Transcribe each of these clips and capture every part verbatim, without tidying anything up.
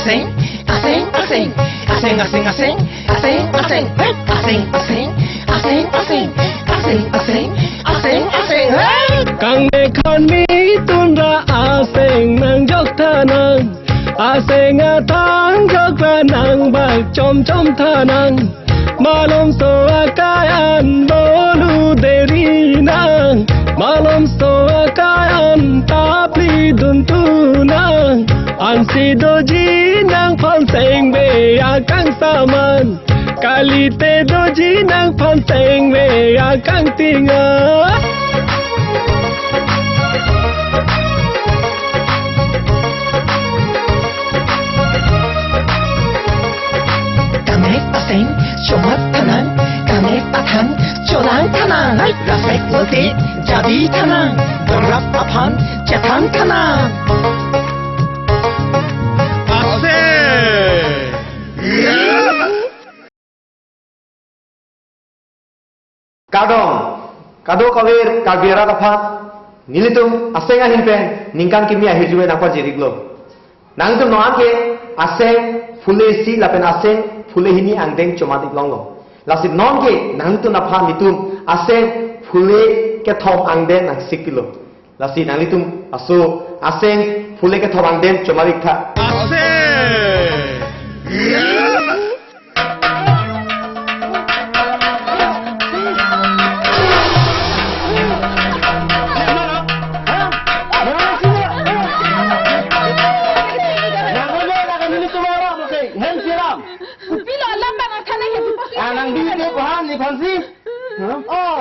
Aseng, aseng, aseng, aseng, aseng, aseng, aseng, aseng, aseng, aseng, aseng, aseng, aseng, aseng, aseng, aseng, aseng, aseng, aseng, aseng, hey! Kangme khanmi tunra aseng nangjok tha nang, aseng athang jokra nang bak chom chom tha nang. Malomso akai an bolu deri nang, malomso akai an tapli duntu nang. Ansi doji nangphan sengbe akang saman, kalite doji nangphan sengbe akang tinga. Kamek aseng chomat tha nang, kamek athang cholang tha nang, rasek lote jadi tha nang, gangrap aphan chethan tha nang. Aseng. Kardom, kadokave Karbi arat aphan, nelitum aseng ahin pen ningkan kimi ahirjume nangpajir-iklo. Nangtum non ke aseng phule isi lapen aseng phule hini angdeng chomat-ik longlo. Lasi non ke nangtum aphan nelitum aseng phule kethom angdeng nangsik pilo. Lasi nanglitum aso aseng phule kethom angdeng chomat-ik tha. Aseng. Pilo alam bang akan lagi di pos. Ah, nang di dia ko han ni phansi. Oh.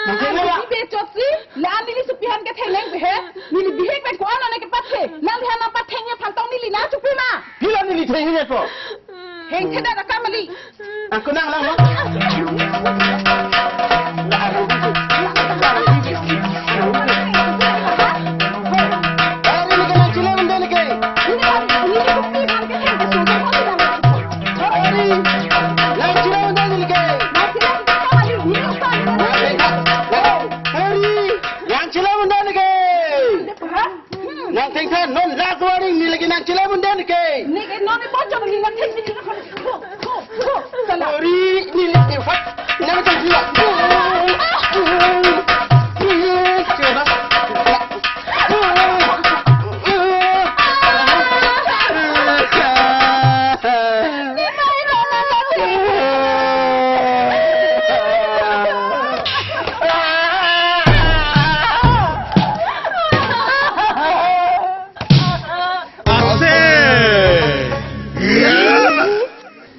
Nang kena ba? Di chotsi, la neli supi han ke theleng behe. Neli bihek pen ko ano ne ke pathe. Nang di han nang patheng ye phantong neli na chupi ma. Pilo neli theng ye ko. Heng theda da kamali. Ako nang lang, no? Ari, neli ke nangchile mende neli ke. Ari, nangchile mende neli ke. Ari, nangchile mende neli ke. Nang thengthan non la kuaring neli ke nangchile mende neli ke. Neli ke non ni bocor neli nang theng neli nang. Ari, neli ke fat. Nang thengthan.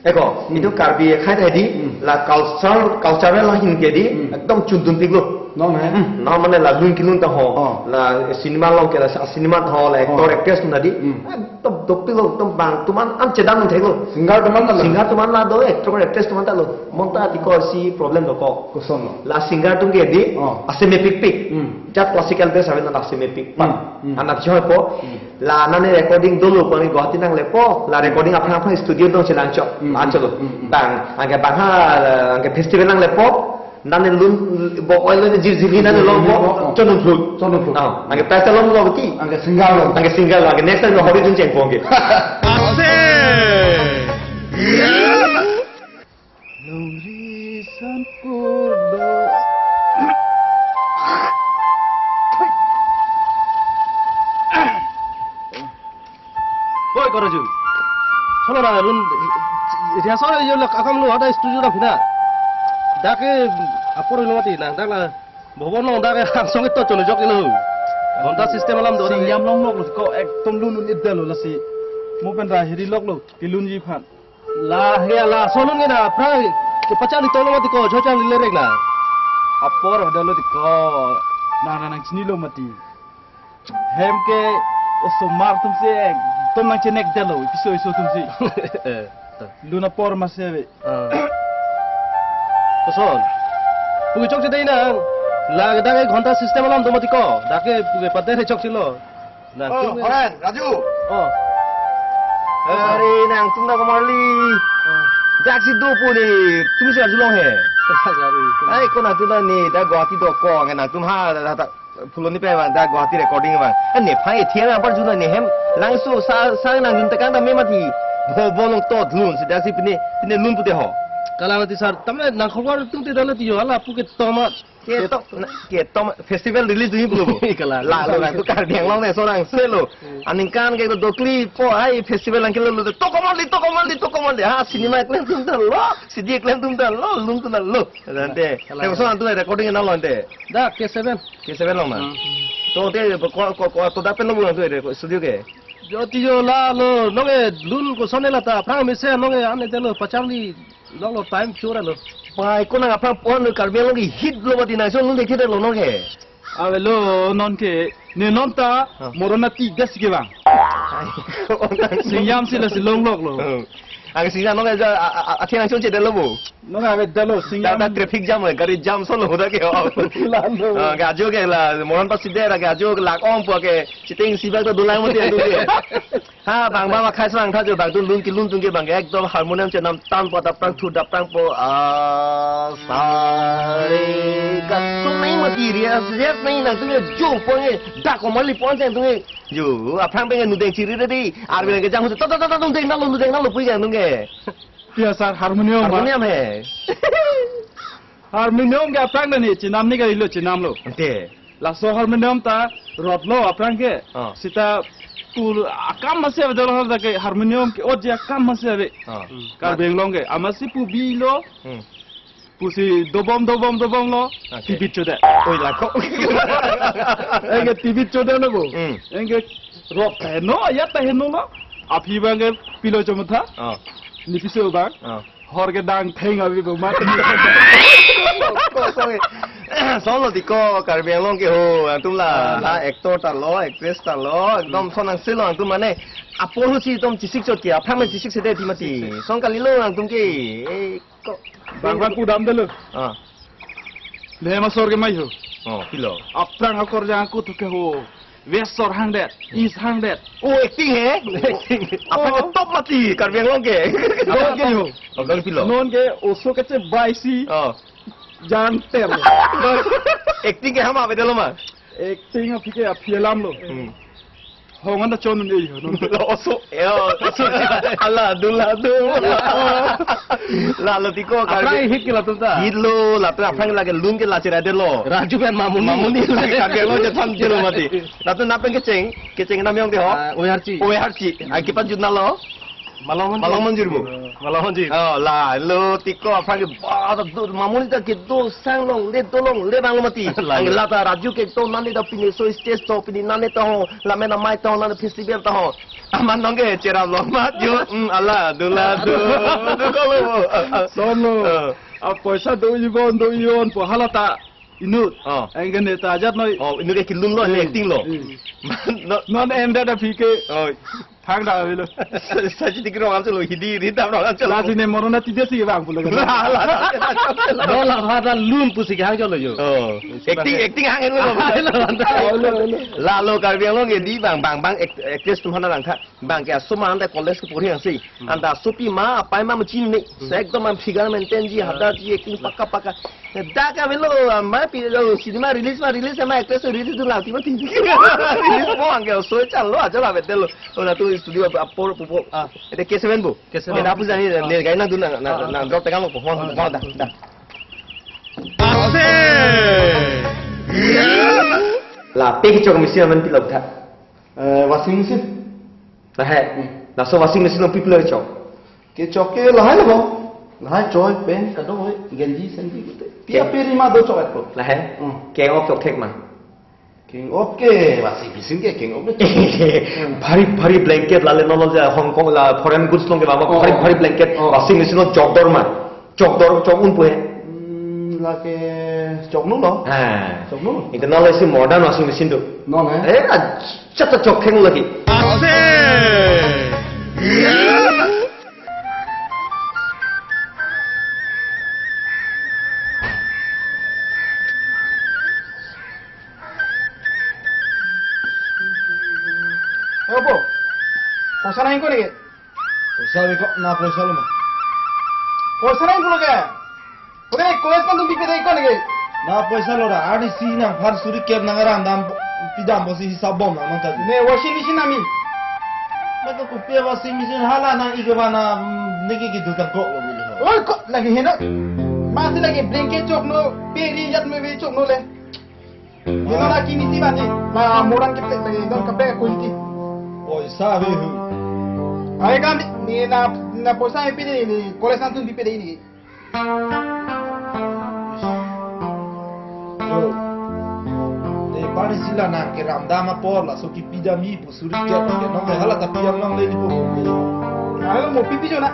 Eko, itu Karbi khai tadi, Hmm. la culture, cultural la hin ke di, Hmm. ekdom chundun piklo. Non hai? Hmm, non mane la lun kilun ta ho, Oh. la cinema along ke la sa-, cinema ta ho, la actor Oh. actress atum ta di. Hmm. Ekdom dopiklo, ekdom bang, atum an chedam theklo. Singer atum an ta lo. Singer atum an la do, actor actress atum an ta lo. Monta tiko si problem do ko. Koson lo. La singer atum ke di, Oh. ase mepikpik. Hmm. Jat classical dress ave na ase mepik. Hmm, hmm. Anak joy po. Hmm. La nane recording dolo pani Guwahati nanglepo, la recording aphrang aphrang studio dong chelang chok, Hmm, la cholo. hmm, hmm. Bang, anke bang ha, anke festival nanglepo, nane lun, bo oil ne jir jir nane longpo, Oh. chonun phut. Chonun phut. Ah, anke prize longlo ki. Anke singer lo. Anke singer lo, anke next time lo hori dun chengpo anke. Ase. Longri sanpur do. Oi, Koraju. Solo na lun, rehearsal yo lak akam lo ada studio na pina. Dak ke apor lo mati na, dak la bobon lo dak ke angsong itu cholo jok ilo. Ghonta system alam do. Singjam longlok lo ko ekdom lun un idda lo lasi. Mo pen ra hiri lok lo, kilunji aphan. La, ya, la, solun nge na, prai, kepachali tolo mati ko, chochan lilerek na. Apor hoda lo tiko. Na, na, nangchinilo mati. Hem ke, osomar atum si, ekdom nangchenek dalo, ipiso iso atum si. Eh, ta. Lun apor masi ave. Ah. Koson. Pugi chokche dei nang. La, dak ke ghonta system alam do mati ko. Dak ke pugi pader chokchelo. Nang Oh, tum Horen, Raju. Oh. Are nangtum dak marli. Oh. Dak si do pu ni. Tum si Raju long he. Raju. Ai, ko nangtum dak ni, dak Guwahati do ko, nge nangtum ha, dak, dak, dak. Phuloni pen abang, dak Guwahati recording abang. Eh, nephan ethiang apar juna nehem. Langso sa, sa nang jun tekang ta me mati. Bho bho long tot lun, sida si pine, pine lun pute ho. Kalang mati sir, tamle nang khobor tung te dalo tiyo, hala pu ke toma. Ke to, na, ke to, festival release dun pulo bo. Kalang. La lo, nangtum Karbi Anglong ne so nang se lo. Hmm. Aningkan ke dokli po, ai festival nang kelo lo. Tokomal di, tokomal di, tokomal di. Ha, cinema klem tum ta lo, C D klem tum ta lo, lun tum ta lo. Ante, kalang. Te so nangtum recording na lo ante. Dak K seven. K seven along ma? Hmm. To te ko, ko, ko, to dak pen lo nangtum studio ke? Jo tiyo la lo, nonke lun koson ne la ta, aphrang mesen nonke ane te lo, pacharli, nong lo time chura lo. Pai ko nang aphrang pon Karbi Anglong ke hit lo ba di nang so lun dekhe lo nonke. Ave lo, nonke, ne non ta, Ah. Moronati des ke bang. Ai, ko nang. Singjam si la si longlok lo. Hmm. Ang singjam nonke ja, a, a, a, athiang chonche det lo bo. Nonke ave det lo, singjam. Dak traffic jam, gari jam so lo dak ke. Lalo. Ah, ke ajo ke la, Moron Pass si det, ke ajo ke lak ong po ke, chiteng si bak to dolang mati adu ke. Ha, bang bang akhai sang tha jo, bang dun lun kelun tung ke bang ke, ekdom harmonium chenam tan po, dap prang thu, dap prang po, ah, sa, re, ga, sung nai mati ria, ria nai nangtum ke jung po nge, dak ko mali pon sang tung ke. Jo, aphrang pen ke nudeng chiri re di, arbi ke jang hu, ta, ta, ta, ta, nudeng na lo, nudeng na lo, pui jang tung ke. Tia sar harmonium ma. Harmonium he. Harmonium ke aphrang na ni chenam ni kali lo chenam lo. Ante. Laso harmonium ta rot lo aphrang ke. Ah. Sita pu akam masi ave dolo ta ke harmonium ke ot je akam masi ave. Ah. Karbi Anglong ke. Amatsi pu bi lo. Hmm. Pusi dobom dobom dobom lo. Okay. T V chodet. Oi, lako. Enge T V chodet lo bo. Hmm. Enge rot ta heno, ya ta heno lo. Aphi bang ke pilo chomatha. Ah. Ni piso bang. Ah. Hor ke dang theng abi bang mat. Ko, ko, eh. Solo ti ko Karbi Anglong ke ho, nangtum la, Ah. la actor ta lo, actress ta lo, ekdom son nang selo nangtum mane. Apor husi tom chisik chot ke, aphrang me chisik sede di mati. Son kali lo nangtum ke. Eh, ko. Bang bang pudam delo. Ah. Nehem asor ke mai ho. Oh, pilo. Aphrang akor jang aku tu ke ho. West sor hang det, East hang det. Oh, acting he? Acting. Aphrang ke Oh. top mati, Karbi Anglong ke. Top ke ho. Oh, bang pilo. Non ke oso ke che bai si. Oh. Jang ter. Acting ke hama bedelo ma. Acting aphi ke aphi alam lo. Hmm. Hong anda chon ni ho. Non. Oso. Yo, oso. Ala, dula, dula. La, lo tiko, Aphrang Karbi. Hit ke latum ta. Hit lo, latum aphrang lake lun ke la chera det lo. Raju pen Mamuni. Mamuni lake Karbi Anglong je tham jelo mati. Latum nangpen kecheng, kecheng nam yong de ho. Ah, Owe Harchi. Owe Harchi. Ai kipan jut na lo. Malong Manjir. Malong Manjir bo. Malong Manjir. Oh, la, lo tiko aphrang ke ba ta do Mamuni ta kedo sang longle do longle bang lo mati. La, Ang la. la ta Raju ke to nani ta pini so stage to pini nani ta ho, la mena mai ta ho, nani festival ta ho. Aman nong ke cherap lo mat jo. Hmm, ala, dula, du. Du ko lo. Sono. Eh. A poisa do ibon, do ion po hala ta inut. Oh. Enge ne ta ajat noi. Oh, inut ke kelun lo, Hmm. acting lo. Hmm. Man, no. Non enda da phi ke. Oh. Thang da avelo. Sa, sa ji tik rong am chalo, hidi, hidi dam rong am chalo. Lasi ne Moronati des si bang pulo. La, la, la, la. No la pha ta lun pusi ke hang chalo jo. Oh. Acting, acting hang lo. Hang lo, hang lo. La lo Karbi Anglong ke di bang, bang, bang, act-, actress tum hana lang tha. Bang ke asoma anta college ke pori hang si. Hmm. Anta asopi ma, apai ma machine ni. Hmm. Se ekdom am figure maintain ji, Hmm. hadar ji, acting paka paka. Dak avelo, ma pi lo, cinema release ma, release ma, actress release tu lati mati. Release mo ang ke so chalo, aja la betel lo. Oh, latum studio ap-, apor pupo. Ah. Ete K seven bo. K seven. Ete apu jani, ne gai nang tu nang, nang, Ah, nang ah. drop tekan lo po. Wang, Ah, wang, ah. dah, dah. La, pe kechok machine amen pilo tha. Eh, washing machine. Lahai. Hmm. Laso washing machine lo pi pilo chok. Kechok ke lahai lo. Lahai choi, pen, kadokave, genji, senji, kute. Pi Ke- ape ri ma do chok et ko. Lahai. Hmm. Keng-ok chok thek ma. Keng-ok ke, washing machine ke keng-ok ke. Bhari, bhari blanket lale nolo ja Hong Kong la foreign goods along ke ba Oh. bhari, bhari blanket Oh. washing machine lo chok dor ma. Chok dor, chok un pu he. Hmm, lake chok nu lo. Ha. Chok nu. Itum nolo si modern washing machine tu. Non he. Eh, a, chata chok kheng lagi. Eh, opo. Poisa nangji ko neke? Poisa bikok na poisa lo ma. Poisa nangji pulo ke? Oke, college pen tum bik pen ko neke? La poisa lo da, arnisi nangphan suri kep nang ram dam, pidam pusi hisap bom nang nang tadi. Ne washing machine ami. Nang ke kopi washing machine hala nang ike bana, mm, neke kitu tangkok lo bili ho. Oi, ko lagi hena. Masi lagi blanket chokno, peri jat me be chokno le. Hena la kimi si bani. La moran ke lagi don kape quality. Oi, sa be hu. Ai kam ni na, na poisa pide ni, college antun pide ni. Yo. Te pani sila nang ke ram dam apor laso kipi dam-i pu suri kep ke nong le hala ta pidam nang le di pu. Hala mo pipi jo na.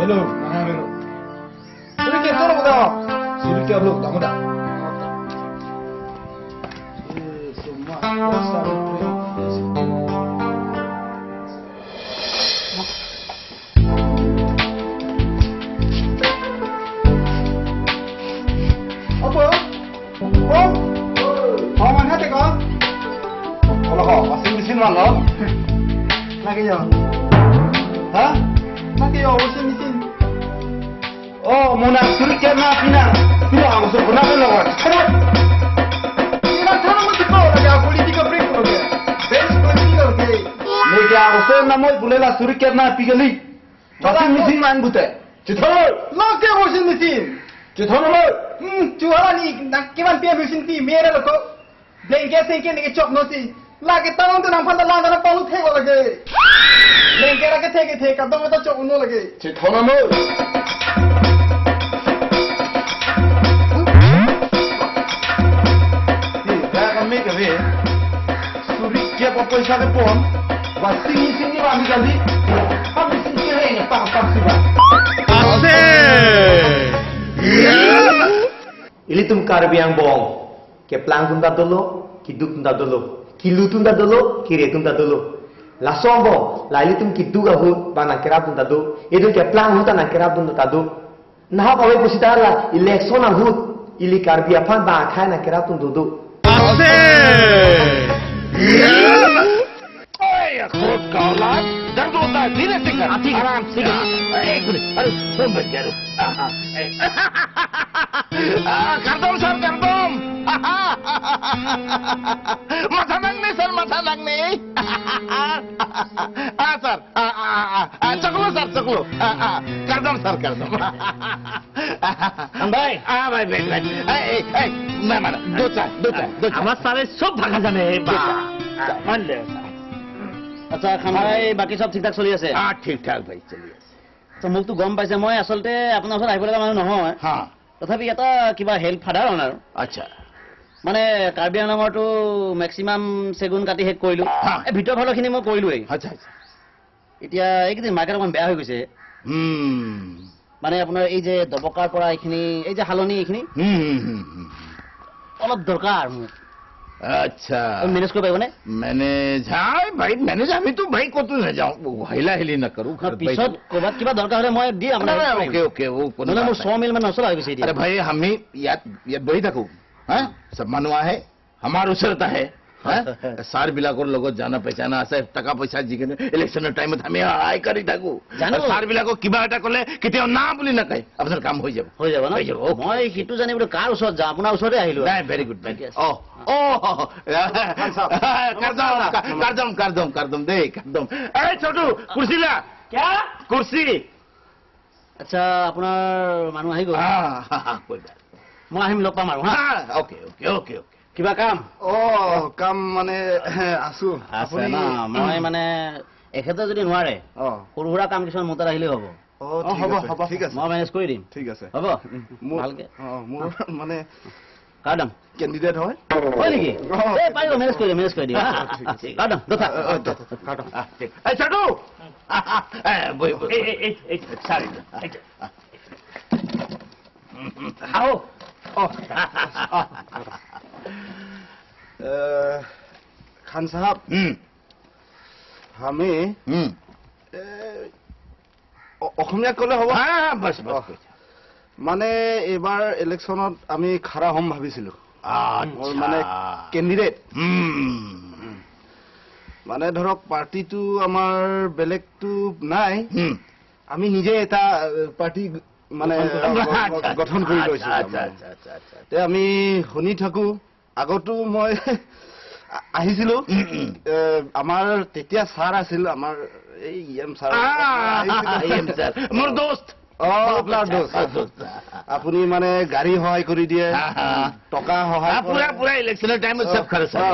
Hello, nang hello. Suri kep toro da. Suri kep lo, tamo da. Eh, semua. Apa? Oh? Oh, mana teko? Kalau kau washing machine mana? Lagi ya. Hah? Lagi ya washing machine. Oh, mo nang suri kep nang pina. Pina ang so puna ko lo. Pina thana mo tiko lagi aku liti ka break ko ke. Best ko liti ko ke. Neke ang so na mo pule la suri kep nang pi kali. Washing machine man bute. Chithon lo. Lo ke washing machine. Chithon lo. Hmm, chuhala ni nak kevan pe machine ti mere lo ko. Blanket sengke neke chokno si. Lake tang tu nangphan ta lang ta palu thek lake. Blanket lake thek thek kadong ta chokno lake. Chithon lo. Si, ya kami kami. Suri kep poisa kepon. Washing machine ni bani kali. Kami sih kere ni pang pang si ba. Ase. Ilitum Karbi angbong. Keplang atum ta dolo, keduk atum ta dolo, kelu atum ta dolo, kere atum ta dolo. Laso angbong, la ilitum keduk ahut, bang nangkerap atum ta do, itum keplang ahut ta nangkerap atum ta do. Nahok ave pusi ta la, election ahut, ili Karbi aphan bang akhai nangkerap atum dodo. Ase! Oi, akhut kaulat, dang dota, dile sikar. Ah, thik hai, aram thik hai. Ah, ek minute. Are, phone baj gaya. Ah, ah, eh. Ah, kardom, sir, kardom. Matha nangne, sir, matha nangne. Ah, sir. Ah, ah, ah, ah. Ah, choklo, sir, choklo. Ah, ah. Kardom, sir, kardom. Khan bhai. Ah, bhai, bhai, bhai. Ei, ei, ei, na, na, na. Do cha, do cha, do cha. Amar sare sob bhaga jane, ba. Do cha. Ah, man le, sir. আচ্ছা, খান ভাই, বাকী সব ঠিকঠাক চলি আছে? Ah, thik thak, bhai, chali ase. আচ্ছা, মোকতো গম পাইছে, মই আচলতে আপোনাৰ ওচৰত আহিব লগা মানুহ নহয়। Ha. তথাপি এটা কিবা হেল্প সাধাৰণ আৰু। Acha. মানে, কাৰ্বি আংলঙৰতো মেক্সিমাম চেগুন কাটি শেষ কৰিলো। হা। এই ভিতৰৰ ফালৰখিনি মই কৰিলোৱেই। Acha, acha. এতিয়া এইকেইদিন মাৰ্কেট অকণ বেয়া হৈ গৈছে। Hmm. মানে, আপোনাৰ এই যে দবকাৰ পৰা এইখিনি, এই যে হালনি এইখিনি, Hmm, hmm, hmm, hmm. অলপ দৰকাৰ মোক। Acha. আপুনি মেনেজ কৰিব পাৰিবনে? Manage, hai bhai, manage, ami to bhai kotu na jao, hila hili na karu, না, ghar bhai. পিছত ক'ৰবাত কিবা দৰকাৰ হ'লে মই দি আপোনাক Nahi, nahi, কৰিম। Okay, okay, wo kono নহ'লে মোৰ baat nahi. Sawmill মানে নচলা হৈ গৈছে এতিয়া। Are bhai, hami yat, yat bohi thaku, ha? Sab manu ahe, hamar usar ta hai, ha? Sir bilakor logot jana pehchana ase, taka poisa jikhene, election time ot hami hai kari thaku. জানো। Sir bilakor kiba eta kole, ketiao na buli nakai, apnar kam hoi jabo। হৈ যাব ন? Hoi jabo, okay. মই সেইটো জানিবলৈ কাৰ ওচৰত যাওঁ? আপোনাৰ ওচৰতে আহিলো। Nahi, very good, very good. ঠিক আছে। Oh, oh, খান সাহেব। Kardom, নমস্কাৰ। Ka-, kardom, kardom, kardom, de, kardom. Ei, Chotu, kursi la. কিয়া? Kursi. আচ্ছা, আপোনাৰ মানুহ আহি গ'ল। Ah, ha, ha, koi baat. মই আহিম, লগ পাম আৰু, হা? Ah, okay, okay, okay, okay. কিবা কাম? অ, কাম মানে, আছো। আছে আপুনি না, মই মানে, এখেতে যদি নোৱাৰে, অ। সৰু সুৰা কাম কিছুমান মোৰ তাত আহিলেই হ'ব। অ, অ, ঠিক হ'ব, আছে, হ'ব। ঠিক আছে। মই মেনেজ কৰি দিম। ঠিক আছে। হ'ব? উম, মোৰ, ভালকে। অ, মোৰ মানে কাৰ্ডম। কেণ্ডিডেট হয়। হয় নেকি? অ। এই, পাৰিব, মেনেজ কৰি দিম, মেনেজ কৰি দিম, হা? ঠিক আছে। কাৰ্ডম, দোতা। অ, অ, দোতা, কাৰ্ডম। আহ, ঠিক। এই, চাটু! এই, বহি, বহি, এই, বহি। এই, এই, এই, চাৰি। এই, আহ। আহো। অ। এ, খান চাহাব, হুম। আমি, হুম। এ, অ-, অসমীয়াত ক'লে হ'ব? হা, হা, বাছ, বাছ, অ। বাছ। মানে, এইবাৰ ইলেকশ্যনত আমি খাৰা হ'ম ভাবিছিলো। আচ্ছা। মোৰ মানে কেণ্ডিডেট। হুম। মানে ধৰক, পাৰ্টিটো আমাৰ বেলেগটো নাই। হুম। আমি নিজে এটা, এ, পাৰ্টি মানে, গঠন কৰি আচ্ছা, গ-, গ-, আচ্ছা, গঠন কৰি আচ্ছা, লৈছো আচ্ছা, তাৰমানে। আচ্ছা, আচ্ছা, আচ্ছা। তে আমি শুনি থাকো। আগতো মই আ-, আহিছিলো। উম, উম। এ, আমাৰ তেতিয়া ছাৰ আছিল, আমাৰ এই ই এম ছাৰ আ, আহিছিলে। ই এম ছাৰ। মোৰ দোস্ত। অ, বহুত আপোনাৰ আচ্ছা, দোস্ত। বহুত আচ্ছা। আপুনি মানে গাড়ী সহায় কৰি দিয়ে, হা, হা। টকা সহায় আ, কৰে। পুৰা, পুৰা ইলেকশ্যনৰ টাইমত চব অ, খৰচ অ,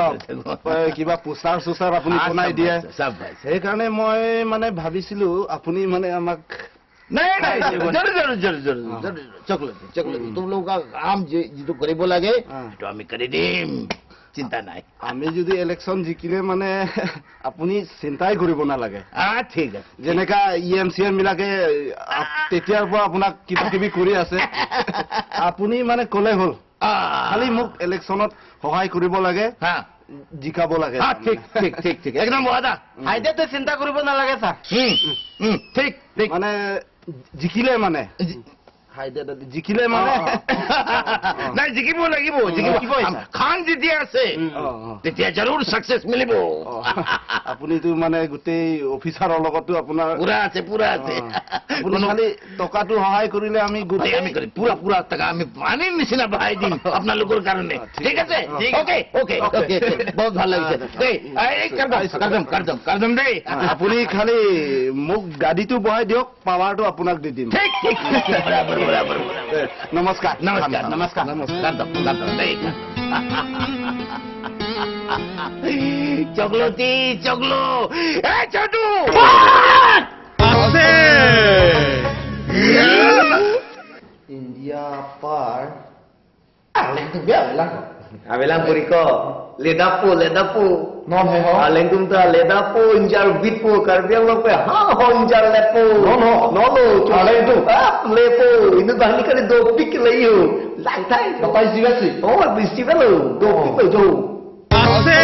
হয়। কিবা পোষ্টাৰ চোষ্টাৰ আপুনি হা, বনাই চব দিয়ে। হয়, চব হয়। সেইকাৰণে মই মানে ভাবিছিলো আপুনি মানে আমাক नहीं, नहीं, नहीं, जरूर, जरूर, जरूर, जरूर, हाँ। जरूर, जरूर। Chocolate, chocolate. हम्म। तुम लोगों का काम जे, जितु करिब लगे, हाँ। तो আমি কৰি দিম। চিন্তা নাই। আমি যদি ইলেকশ্যন জিকিলে মানে আপুনি চিন্তাই কৰিব নালাগে। আ, ঠিক আছে। যেনেকা ই এম চি এম বিলাকে আপ-, আ। তেতিয়াৰ পৰা আপোনাক কিবা কিবি কৰি আছে। আপুনি মানে ক'লে হ'ল। আ। খালি মোক ইলেকশ্যনত সহায় কৰিব লাগে, হা। জিকাব লাগে। হা, ঠিক, ঠিক, ঠিক, ঠিক। একদম ৱাদা। উম। হাইডে তো চিন্তা কৰিব নালাগে, ছাৰ। উম, উম, ঠিক, ঠিক। মানে জিকিলে মানে। জি- হাইডে তো জিকিলে মানে। অ, অ। নাই, জিকিব লাগিব, অ, জিকিব। জিকিবই, আম, ছাৰ। খান যেতিয়া আছে, উম, উম। অ, অ। তেতিয়া জৰুৰ ছাকচেছ মিলিব। অ। আপুনিতো মানে গোটেই অফিচাৰৰ লগতো আপোনাৰ পুৰা আছে, পুৰা আছে। অ। আপুনি কোনো খালি টকাটো সহায় কৰিলে আমি গোটেই আমি কৰিম। পুৰা, পুৰা টকা আমি পানীৰ নিচিনা বহাই দিম আপোনালোকৰ কাৰণে। অ, ঠিক ঠিক আছে? আছে। অ। Okay, okay, okay. Okay, okay. বহুত ভাল লাগিছে। অ, দেই, এই, এই, কাৰ্ডম, কাৰ্ডম, কাৰ্ডম, কাৰ্ডম দেই। অ, আপুনি খালি মোক গাড়ীটো বহাই দিয়ক, পাৱাৰটো আপোনাক দি দিম। ঠিক, ঠিক, ঠিক, ঠিক, বৰাবৰ, বৰাবৰ, বৰাবৰ। এ, নমস্কাৰ। নমস্কাৰ, নমস্কাৰ। নমস্কাৰ। কাৰ্ডম, কাৰ্ডম দেই। চকলতি, চকলো। এ, চটু! আছে। India par. Ah, lengtung dia avelang ko. Avelang puri ko. Ledapo, ledapo. Non he ho. Ah, lengtung ta ledapo, injar bitpo, Karbi Anglong pe. Ha ho, injar lepo. Non ho. Non ho. Ah, lengtung. Ah, lepo. Inut bangli kali dopik le yo. Langtai. Bapai jiwa si. Oh, bisi lo. Dopik lo jo. Ase.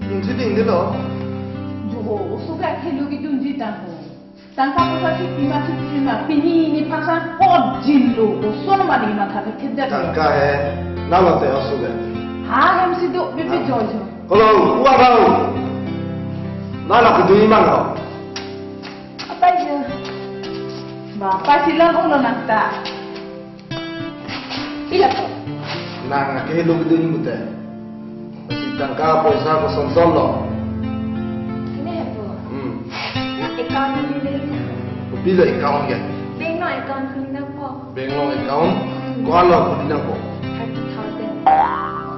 Mungkin ini lo. Juho, usuka khelu ki dunji tangho. Tangka poisa si pima si pima, pini ni pasa hot jin lo, usun mani matha ke khedek lo. Tangka he, nalo te usuka. Ha, hem si do, bebe joy jo. Kalau, uwa bau. Nalo ke dui mang lo. Apa aja? Bapak silang ulo nangta. Pila po? Nang ake helo kedo ni mute. Si tangka poisa ko son son lo. Ini ya po. Hmm. Na account ni dei na. Pila account ya? Bank no account kuni na po. Bank no account. Hmm. Ko alo kuni na po. Thirty thousand.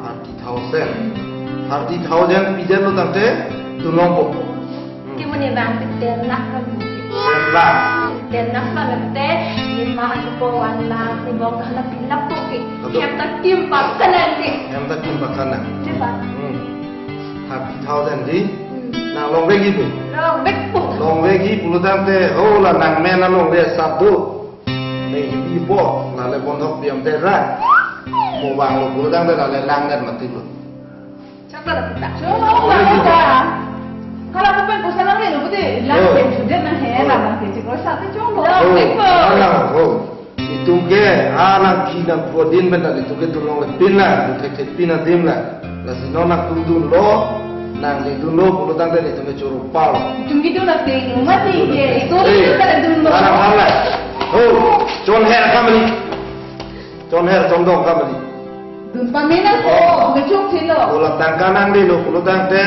Thirty thousand. Thirty thousand pijan lo tangte tu nong po. Ke mane bang ke ten lakh kan. Ten lakh. Ten lakh la lagte, ye ma ko one lakh, ni bong ka la pilak to ke. Ato. Hem ta kim pa kanan ke. Hem ta kim pa kanan. Di ba? Hmm. Thirty thousand di. Hmm. Nang longvek ji pu. Longvek pu. Longvek ji pulo tangte, ho la nang men na longvek sap do. Nei di po, la le bondhok piam te ra. Mo bang lo pulo tangte la le lang dan mati lo. Chakla kita. Choklo kita. Kalau aku pen kosa lang lelo bude, lang Oh. pen sudah na he, Oh. lang pen cik rosa tu choklo. Oh, Beko. Alang, oh. Itum ke, alang ki nang prodin pen tadi itum ke tulong le pin la, itum ke pin adim la. Lasi non nang tum dun lo, nang le dun lo, pulo tangte itum ke choro pal. Itum ke dun la ting, mati ke, itu Eh, itu kada dun lo. Alang, alang. Oh, chon her kamani. Chon her chon dong kamani. Dun pamena ko, Oh. Ngechok chilo. Ola tangka nang di lo, pulo tangte.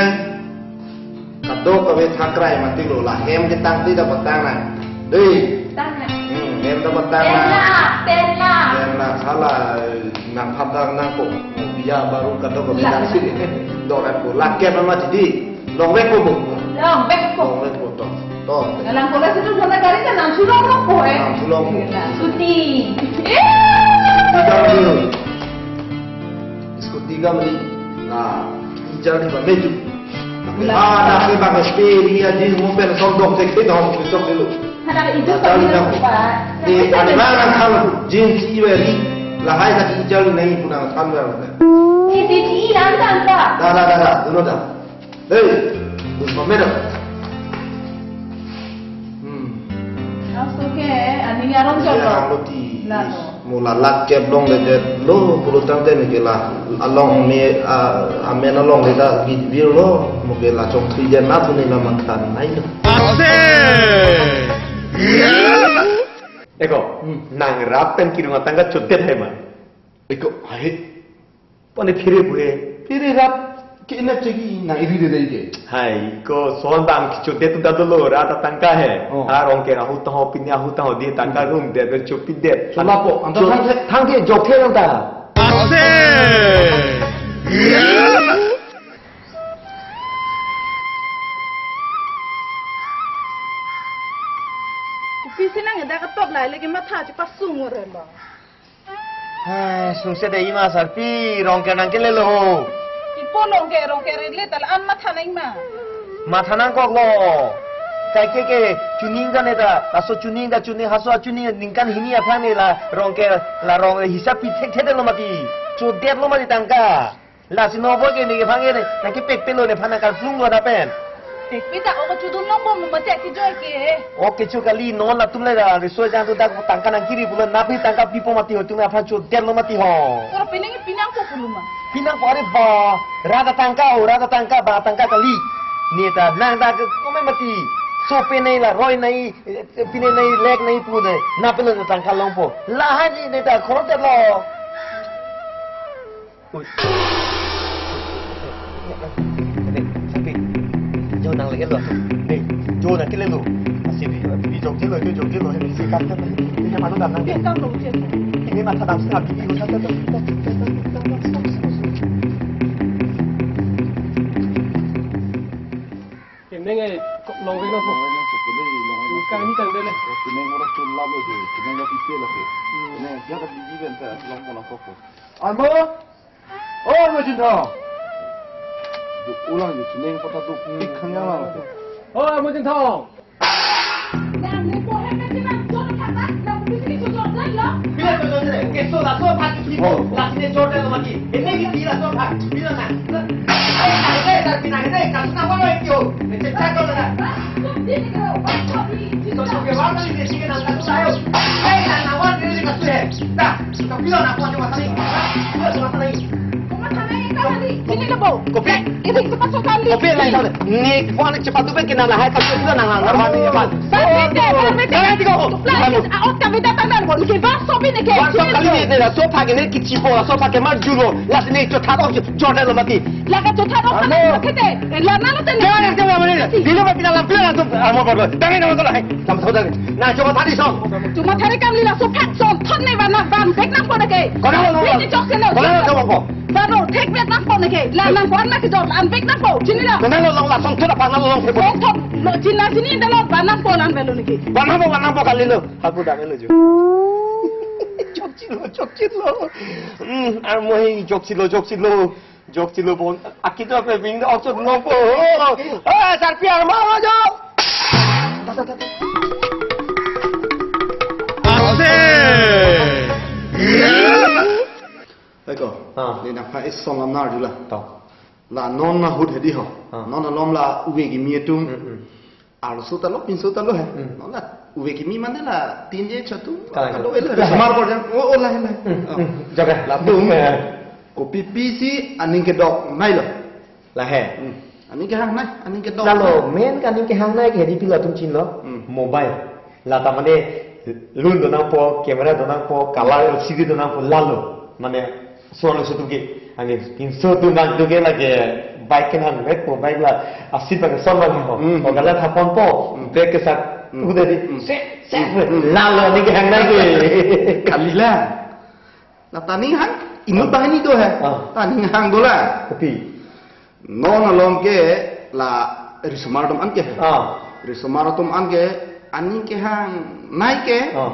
Kadokave thakrai mati lo, la hem ke tangte ta patang nang. Dei. Tang nang. Hmm, hem ta patang nang. Ten lakh, ten lakh. Ten lakh, hala, nang phatar nang ko. Biya baru kadokave La. Tang si. Dorat ko, lakh ke mama di. Longvek ko bo? Longvek ko. Longvek ko to. To. Alang kola situ mana gari kan nang sulong ko eh. Nang sulong ko. Scooty. Scooty ka mali. Scooty ka mali. Na, ijar di ba meju. Ulang. Ah, na ke ba ke stay dia di mo pen son dong tek tek dong ke sok dulu. Hana itu Nah, kami tahu lupa. Di ada mana kalau jeans iweri lahai tak ijar di nai puna kan ber. Ini di ilan tangka. Dah, dah, dah, dah, dulu dah. Hei, Gus Mamedo. Aso ke, aning arong jolo. Arong lo ti. Lalo. Mo la lak kep longledetlo, pulo tangte neke la, along me, a, amen alongle ta gitvirlo, mo ke la chongthui jen na thu ne la mangthan nai lo. Eko, Hmm. nang rap pen kirung atangka chodet hai ma? Eko, hai. Pone phire pu he. Phire rap ke inap chegi nang iri de dei ke. Hai, ko son bang kichodet tu dado lo, rat atangka he. Oh. Arong ke rahu taho, pini ahu taho, di tangka Hmm. rum det, ber chopi det. Chola po, anta Cho- thang the, thang the, jok the anta. Ase! Kopi si nang dak atop lai lagi matha chepasung ore lo. Hai, sungse de ima sarpi, rong ke nang kelelo. Ipo rong ke, rong ke rele ta la-an matha nang ma. Matha nangkoklo. Kaike ke chuning kane ta, laso chuning ta chuning, haso chuning ningkan hini aphan ne la rong ke, la rong hisap pi thekthe lo mati. Chodetlo mati tangka. Lasi non bo ke neke aphan ke ne, nang kepek pelo nephan nang karplung lo na pen. Pek pe ta o kachudun longbom mati akejoi ke. O kecho kali non latum le da riso jang tu dak tangka nang kiri pulo napi tangka pipo mati ho, tum aphan chodetlo mati ho. Ora pinang pinang ko puluma. Pinang ko are ba, rat atangka o, rat atangka ba tangka kali. Ne ta nang dak kome mati. So pe nai la roi nai, eh, pine nai lek nai pu nai. Napi lo tangka longpo. Lahai ne ta khorot lo. Ui. Sapi. Jo nang lagi lo. Nih, jo nang kile lo. Sapi, sapi jok je lo, jo jok je lo. Ini si kan kan. Ini yang mana dam nang? Ini kan lo je. Ini mata dam setengah biji lo. Neng eh, kok long reng lo. Kami tang dele. Neng orang tu lalo je. Neng orang pipi lah je. Neng dia tak biji ben tak long pun aku. Amo? Oh, Armo Chinthong. Duk ulang di sini kota duk Hmm. Tik khang yang lang. Oh, Armo Chinthong. Nang ni pohe ka chinam jor kata, nang bisi ni jor jor lo. Bila jor jor je, keso laso aphan Oh. Lasi ne jor jor lo mati. Ini ki bila laso aphan, bila na. Ai, na, na, na, na, na, kasu na mana itu? Ni cek cek lo na. Hah? Kok di ni kau? Kok di? Itu tu ke warna ni, ni, ni, na, kasu tayo. Ai, na, na, warna ni, ni, kasu he. Dah. Kopi lo na, kopi lo na, kopi lo na. Kopi lo na, kopi lo na. Sini lo, Bo. Kopi. Ini cepat so kali. Kopi lain satu. Ni phone cepat tu kan kena lah, hai, kopi lo na, na, na, na, na. Sampai deh, sampai deh. Jangan tiga ko. Plus, ah, oh, kami datang dari Bo. Ini baru sopi ni ke. Baru sopi kali ni, ni, so pagi ni kici po, so pagi mar julo. Lasi ni chothat, oh, jor jor lo mati. Laga chothat, oh, Amo. Kete. Eh, la na lo tene. Jangan, jangan, jangan. Dilo mati dalam pelan langsung. Amo, Bo, Bo. Jangan, jangan, jangan. Lam thau dak. Na, chuma thari song. Chuma thari kam lila so phak song. Thon ne van na van vek nangpo neke. Kona lo, lo, lo. Ini chok se lo. Kona lo, lo, lo. Van lo thek vek nangpo neke. La nang van na kejor la an vek nangpo. Chini lo. Kona lo, lo, la song thon aphan lo, lo, lo. Song thon. Lo, china chini da lo van nangpo lan velo neke. Van nangpo, van nangpo kali lo. Haku dak lo jo. Chok chilo, chok chilo. Hmm, Armo hi chok chilo, chok chilo. Jok chilo bon. Akito ape bing do okchot longpo. Ah, sarpi arma lo jo. Ase. Eko. Ah. Ni nang pha ison lam nar jula. To. La non ahut hedi ho. Ah. Non alom la uve kimi atum. Hmm, hmm. Arloso ta lo, pinso ta lo he. Hmm. Non la, uve kimi mane la, tin je chatu, Kalang. Kado ele, Kalang. Sumar kor jang, oh, oh, la, la. Hmm, Oh. hmm, jaga. Latum, Eh. Kopi pisi, aning kedok, nai lo. La he. Hmm. Aning kehang nai, aning kedok. Lalo, main ke aning kehang nai ke hedi pilo atum chin lo. Hmm. Mobile. La ta mane, lun do nangpo, camera do nangpo, color L C D do nangpo, lalo. Mane, Suan lo sutu ke, ani pinso tu nang tu ke lagi bike ke nang vek po, bike la asit bang son bang ho. Hmm. O galan thapon po, Hmm. brake ke sat, Hmm. udah di, Hmm. sek, sek, Hmm. Hmm. lalo ni ke hang lagi. Kalila. Na ta aning hang, inut Ah. bang ini tu he. Ah. Ta aning hang dola. Kopi. Non alom ke la risomar atum an ke. Ah. Risomar atum an ke aning kehang nai ke. Ah.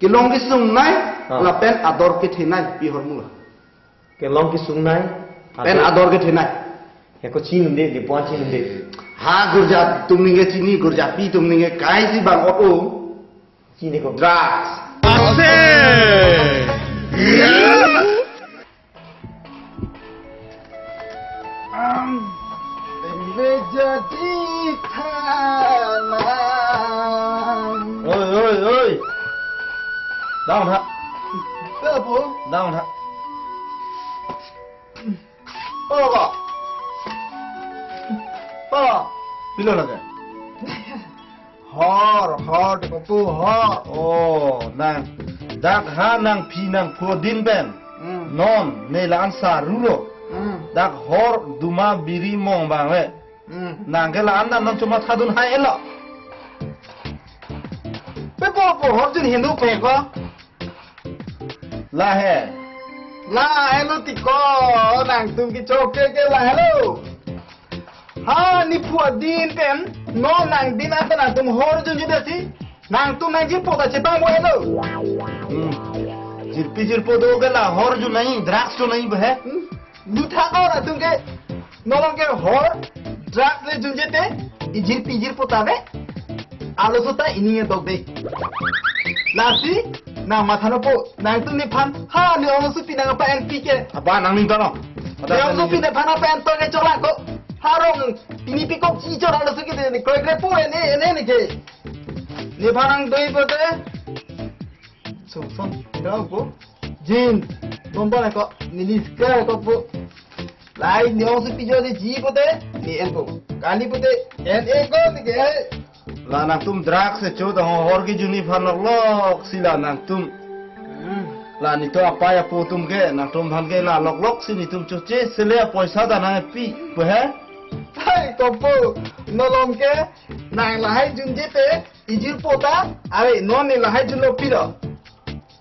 Kelong kesung nai, Ah. lapen ador kethe nai, pi hormu la. Kelong kesung nai, Pen ador. Ador kethe nai. He ko chin unde, di puan chin unde. Ha gurja atum ningke chini, gurjapi atum ningke kai si bang ot o. Chini ko. Drugs. Ase! Am, menjadi tanah. Oi, Oi, oi. Down ha. Apa? Down ha. Apa? Apa? Pilo lake? Hor, hor, di kopu hor. Oh, nang. Dak ha nangphi nangphu adin pen. Hmm. Non, ne la-an saru lo. Hmm. Dak hor duma biri mong bang le. Hmm. Nang ke la-an nang non chuma thadun hai elo. Pe po po hor jun hindu pe ko. Lahe. Lahe lo ti ko, nangtum kechoke ke lahe lo. Ha, ne phu adin pen, non nangdin anta nangtum hor junjun dasi, nangtum nangjirpo ta chepang mo helo. Hmm. Jirpi jirpo do ke la hor jun nai, drugs jun nai behe. Hmm. Dutha ko nangtum ke, nolong ke hor, drugs le junje te, ijirpi jirpo ta be. Alo sota ini nge dok de. Lasi, nang matha nopo, nangtum nephan, ha, ne ong supi nang apa N P ke. Apa nang minta no? Ne ong supi nephan apa N P ke chola ko. Harong, pini pikok chi chola lo suki de, ne kroi kroi po, ne, ne, ne ke. Nephan nang doi po te. So, son, kira po. Jin, bomba ko, ne niska ko po. Lai, ne ong supi jo de ji po te, ne en po. Kali po te, en e ko, ne ke. La nangtum drugs se cho ta hor ke juni phan lok lok si la nangtum. Hmm. La netum apai apo atum ke nangtum phan ke la lok lok si netum choche sele poisa ta nangpi pe he. Hai kopu nolong ke nang lahai junje te ijirpo ta are non ne lahai junlo pilo.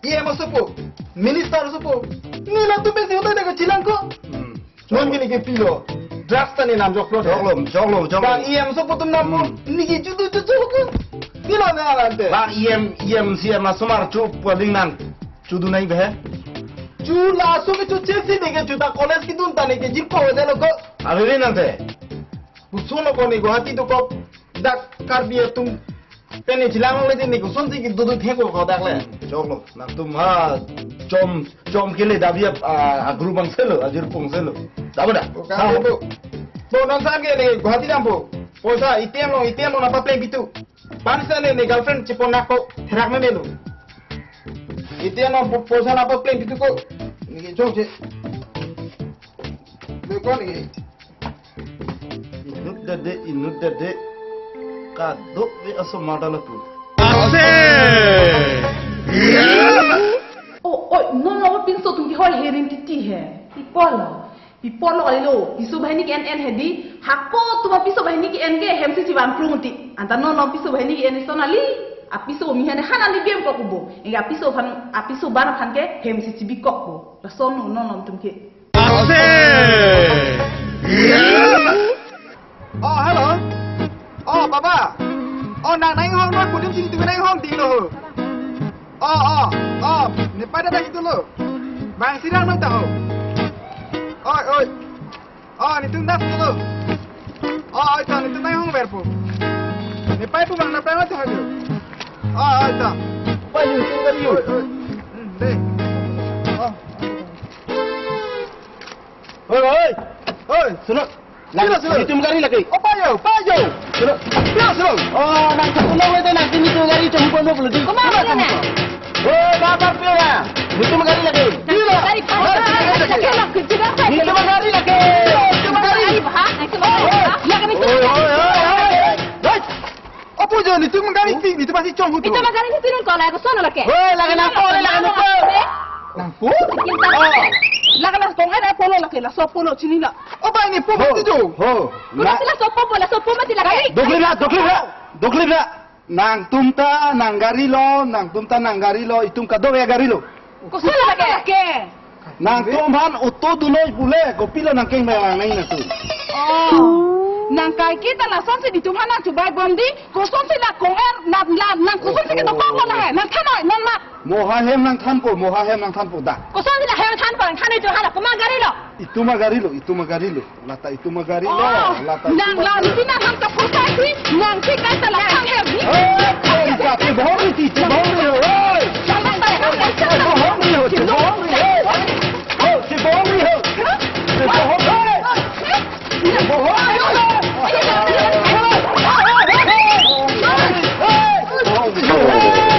E M asopo, minister asopo, ne latum pensi hotai dak chilang ko. Hmm. Non gini ke pilo. Drugs ta ne nam joklo. Joklo, joklo, joklo. Bang E M asopo atum nam mo. Hmm. Niki chudu chudu ko. Pilo na alante. Bang E M, E M, C M asomar chu paling nang. Chudu nai behe. Chu laso ke chu chesi de ke chu ta college kedun ta ne ke jirpo de lo ko. Ave nang te. Busuno ko ne Guwahati do ko. Dak Karbi atum pen ne chilang le ne kosonsi kedo do thek ko dak le. Choklo, nangtum ha chom, chom kele dabi a, a group angselo, ajirpo angselo. Dabo da. O, ha, kali po. To nang sang ke ne Guwahati dampo. Poisa A T M lo, A T M lo nangpapleng pitu. Pansa ne ne girlfriend chepon nangpo, therak me melo. A T M lo po-, poisa nangpapleng pitu ko. Ne ke chokche. Lo ko ne ke. Inut dede, inut dede. Kadokave asomar ta lapu. Ase! O, o, non lo pinso atum ke hoi herin titi he. Pi apot lo. Pi apot lo kali lo. Piso banghini ke-en en hedi. Hako atum apiso banghini ke-en ke hem si chivan plung ti. Anta non lo piso banghini ke-en ison ali. Apiso mi hene han ali biem kok bo. Enke apiso aphan, apiso ban aphan ke hem si chibi kok bo. Lason non lo atum ke. Ase! Oh, hello. Oh, baba. Oh, nang nang hong noi pudum sini tu nang hong ding lo. Oh, oh, oh. Ne pada dah itu lo. Bang sirang noi tahu. Oi, oi. Oh, netum das lo. Oh, oi, tahu netum nang hong berpo. Ne pai pu bang na pai tahu. Oh, oi, tahu. Pai netum gari yo. Oi, oi. Hmm, deh. Oh. Oi, oi. Oi. Suno. Sino, sino. Netum gari lake. Oh, payo, payo. Suno. Sino, sino. Oh, nang satu lo itu nang netum gari cuma pon puluh di. Koma koma koma. Oh, bapak pia. Netum gari lake. Sino. Gari payo. Netum gari lake. Netum gari lake. Netum gari. Gari bah. Netum gari bah. Ya kami tu. Oi, oi, oi, oi. Oi. Apo jo, netum gari ti, netum pasi chong hutu. Netum gari ti nun ko la ko sono lake. Hoi, lake nangpo, lake nangpo. Nangpo? Kinta. Oh. Lake la tong ada polo lake, laso polo chini la. Oh, bai nepo mati jo. Ho. Polo si laso po, laso po mati lake. Dokli na, dokli na. Dokli na. Nangtum ta nang gari lo, nangtum ta nang gari lo, itum kadokave gari lo. Koson lake? Nangtum aphan auto dunoi pule, kopilo nangkeng bang nang nangtum. Oh. Nang kaike ta lasonsi netum aphan nangchubai bom di, kosonsi la kong-er, na, la, nang kosonsi ketok kok lo na he, nang thanoi, non ma. Mo ha hem nang thanpo, mo ha hem nang thanpo da. Kosonsi la hem thanpo, nang thanoi tu hala, komat gari lo. Itum agari lo, itum agari lo. Lata itum agari lo, oh, lata itum agari. Nang la, niti nang ham kapusa si, nang si kaisa la ham he. Eh, eh, ka chebohong niti, chebohong niti, eh. Nang la, nang la, nang la, chebohong niti, chebohong niti, eh. Oh, chebohong niti, eh. Chebohong niti, eh. Chebohong niti, eh. Chebohong niti, eh.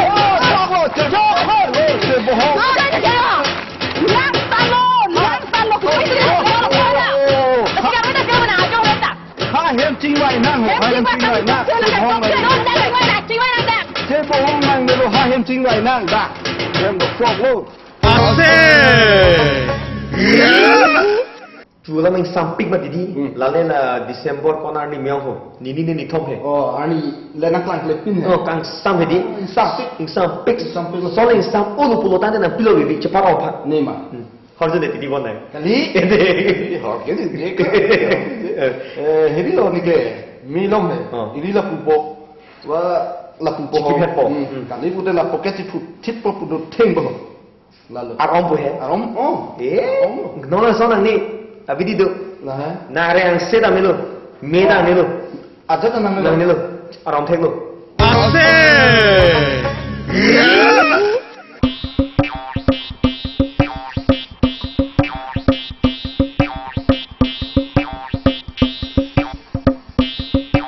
Epo hong nang melo ha hem chingvai nang da. Hem do sok lo. Ase. Chu alam ingsampik mati di. Hmm. Lale la December konat arni me-ong ho. Nini ni nithom he. Oh, arni le nangklang klepin he. Oh, kangsam he di. Ingsampik. Ingsampik. Ingsampik. Sol ingsam ulu pulo tangte nangpilo bibi chepar-ong pha. Nema. Hmm. Horjun de titi bon nang. Kali? Ede. Horjun de. Eh, heri lo neke. Milom he. Oh. Iri lapu po. Wa lapu po. Chikiphet po. Hmm. Hmm. Kali pute lapu ke chiphut thit po pudo theng po. Lalo. Ar-om pu he? Ar-om, oh. Eh? Ar-om. Nono son nang ni. Abi di do. Lah, ha? Nang reng se ta melo. Me ta melo. Aja ta nang melo. Nang melo. Ar-om thek lo. Ase.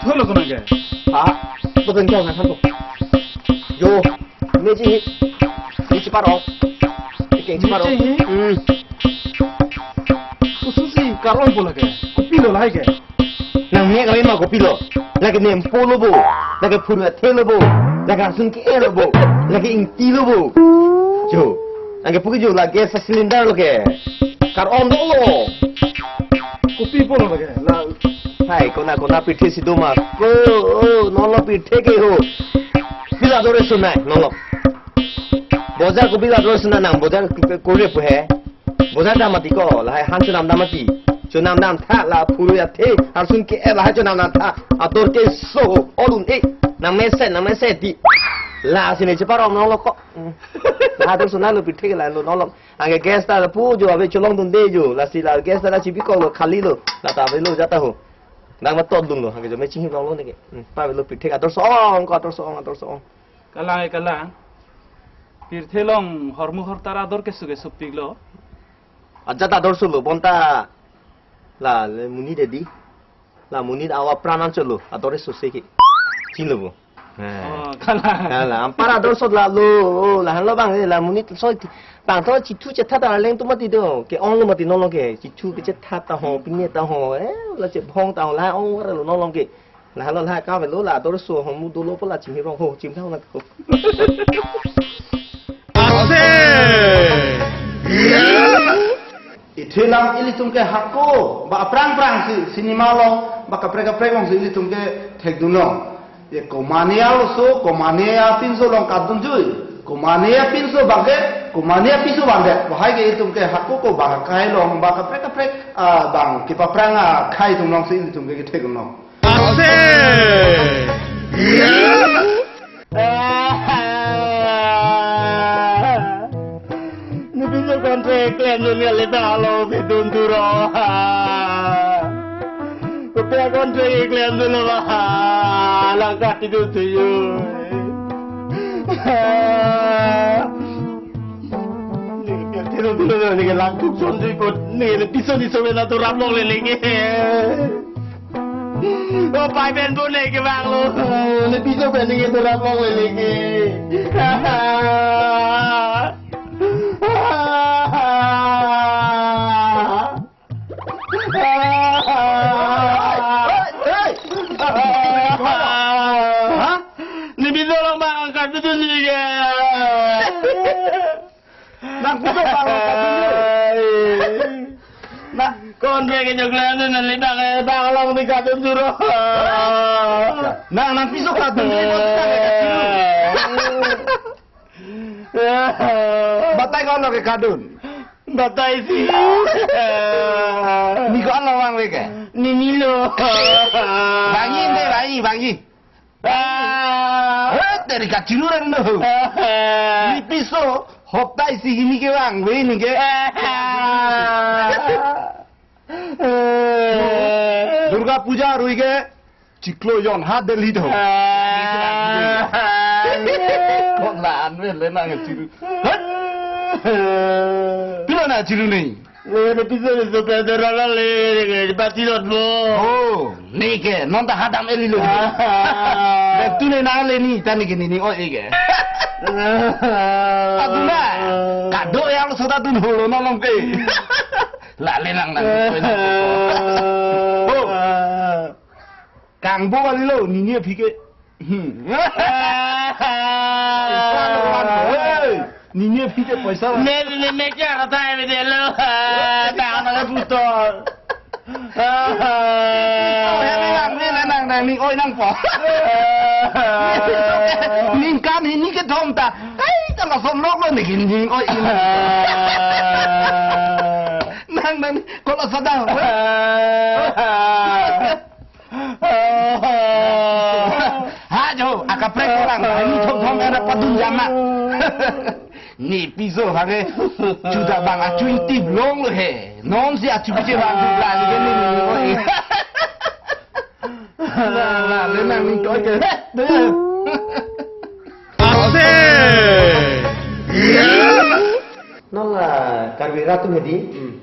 Tholo ko nang ke? Ah, to kan kya nang ko? Yo. Meji hi. Meji paro. Ike meji paro. Meji hi? Hmm. Kosusi kar-om pu lake. Kopilo lahai ke. Nang mek kami ma kopilo. Lake nempo lo bo. Lake phuru athe lo bo. Lake asun ke lo bo. Lake ingti lo bo. Jo. Lake puki jo lake sa cylinder lo ke. Kar-om do lo. Kopi pulo lake. La. Hai, kona kona pithe si do ma. Ko, oh, non lo pithe ke ho. Pila dore sunai, non lo. Bojar ko pila dore sunai nang, bojar ko, ko re pu he. Bojar dam mati ko, lahai han chonam dam mati. Chonam dam tha la phuru athe, asun ke lahai chonam dam tha. Ator ke so, olun e. Nang mesen, nang mesen ti. Lasi ne chepar-ong non lo ko. Hmm. La ador sunai lo pithe ke la lo non lo. Anke gas ta pu jo ave cholong dunde jo. Lasi la gas ta chibi ko lo khali lo. La ta ave lo jata ho. Nang ma tot dun lo. Anke jo me chinghi long lo neke. Hmm, pa ave lo pithe ador so-ong ko ador so-ong ador so-ong. Kalang e kalang. Pirthe along hormu hortar ador keso keso pik lo. Ajat ador so lo bonta. La le monit de di. La monit awa pran an cholo, ador so se ke. Chin lo bo. Oh, kalang. Kalang. Anpar ador so la lo, oh, la han lo bang, eh, la monit so ti. Bang to chithu chethat ta leng tu mati do. Ke-ong lo mati non lo ke. Chithu ke chethat ta ho, pine ta ho, eh, la chebhong ta ho, la ong lo non lo ke. La lo la ka ve lo la ador so ho mu do lo po la chim rong ho, chim thang na ko. Ase. Ithe lam ilitum ke hako, ba aphrang phrang si cinema along, ba kaprek kaprek along si ilitum ke thekdun long. Ye komane arloso, komane apinso along kadun jui. Komane apinso bangke, komane apiso bangke. Bahai ke ilitum ke hako ko bang kai along, ba kaprek kaprek, ah, bang kepaphrang akhai atum along si ilitum ke thekdun long. Ase. Ne pinso kontre klem dun kali ta lo pidun turo. Kopi kontre klem dun lo ba. Langkat itu tuyu. Ne ke tiro tiro ne ke langkuk son tu ikut ne ke piso di so mena tu rap long lele ke. Oh, pai pen pun ne ke bang lo. Ne piso pen ne ke tu rap long lele ke. Ha? Ne piso long bang angkat tu ni ke. Nang piso bang angkat tu ni. Nang kontre ke joglan tu nang lidak eh bang long di kadun turo. Nang nang piso kadun ni. Batai ko lo ke kadun. Batai si. Ni ko lo vangve ke? Ni ni lo. Vangi de, vangi, vangi. Ah. He, dari kachiru ran lo. Ah. Ne piso hopta isi hini ke vangve ne ke. Ah. Durga Puja arui ke chiklo jon ha Delhi do. Ah. Kok la anve le nang chiru. Hei. Pilo nang chiru ni. Le, le, piso, piso, pe, de, ra, ra, le, le, le, pati lot mo. Oh, ne ke, non ta hadam eli lo. Ah. Le, tu ne nang le ni, ta ne ke ni, ni, oh, e ke. Ah. Aduna, kado yang so ta dun holo, non long ke. La le nang nang. Oh. Kangbo kali lo, nini aphi ke. Hmm. Hey, nini aphi ke poisa la. Ne, ne, ne, kya rata hai bide lo. Tang na putor. Nang, nang, nang, nang, ning oi nangpo. Ning kam hini kethom ta. Ai, ta lason lok lo ning ning oi in. Nang, nang, ko lason dang. Ha jo, akaprek orang, ini thom thom era padun jama. Ni piso hage, chuda bang achu ingtip longlo he. Non si achu piche bang chuda ni ke ni ni oi. La, la, le nang ni ko ke. He, de. Ase. Non la Karbi rat atum hedi. Hmm.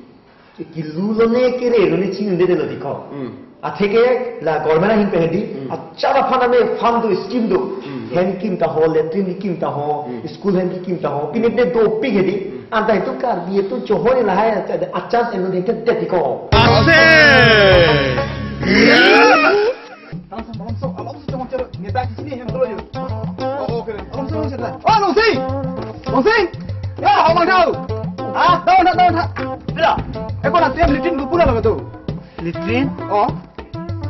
Kilu lone kere lone chinidetlo dei ko. Hmm. Atheke la government ahin pen hedi. Hmm. Achar aphan ame fund do, scheme do. Hmm. Hem kim ta ho, latrine kim ta ho, Hmm. school hem kim ta ho. Pini te dopik hedi. Hmm. Anta itum Karbi atum chohoi lahai achar eno dei te dei ko. Ase. Alongsi, alongsi, alongsi, alongsi, alongsi. Oh, okay. Alongsi, alongsi, alongsi. Oh, alongsi. Alongsi. Ya, hau mang hau. Ah, down, down, down. Bila. Eh, ko na tem latrine bu pura lagi tu. Latrine? Oh.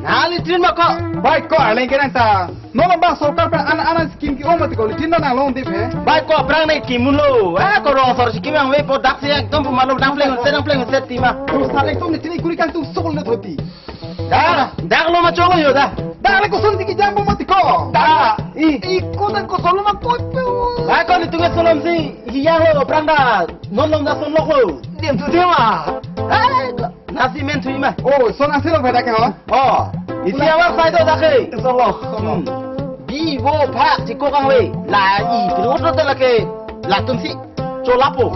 Na latrine ma ko. Bai ko, aleng kerang ta. Non bang sorkar pen ana ana scheme ke-ong mati ko latrine nang longdip he. Bai ko aphrang ne kimun lo. Ah, ko rong sor scheme ang ve po dak si ekdom pumalo dang pleng se dang pleng se tima. Ko sa ekdom latrine kuri kangtung sol na thoti. Da, dak lo ma cholo yo da. Dak le koson tiki jam bomba tiko. Da. I. I ko dak koson lo ma ko pe. Da ko ni tunge solom si hiyang lo prang da. Non long da son lok lo. Diam tu dia ma. Ai, nasi men tu ima. Oh, son asi lo beda ke ho. Oh, isi awak sai do dak ke. Son lok. Hmm. Bi bo phak si ko kang ve. La i, tu lo to la ke. Latum si. Cholapo.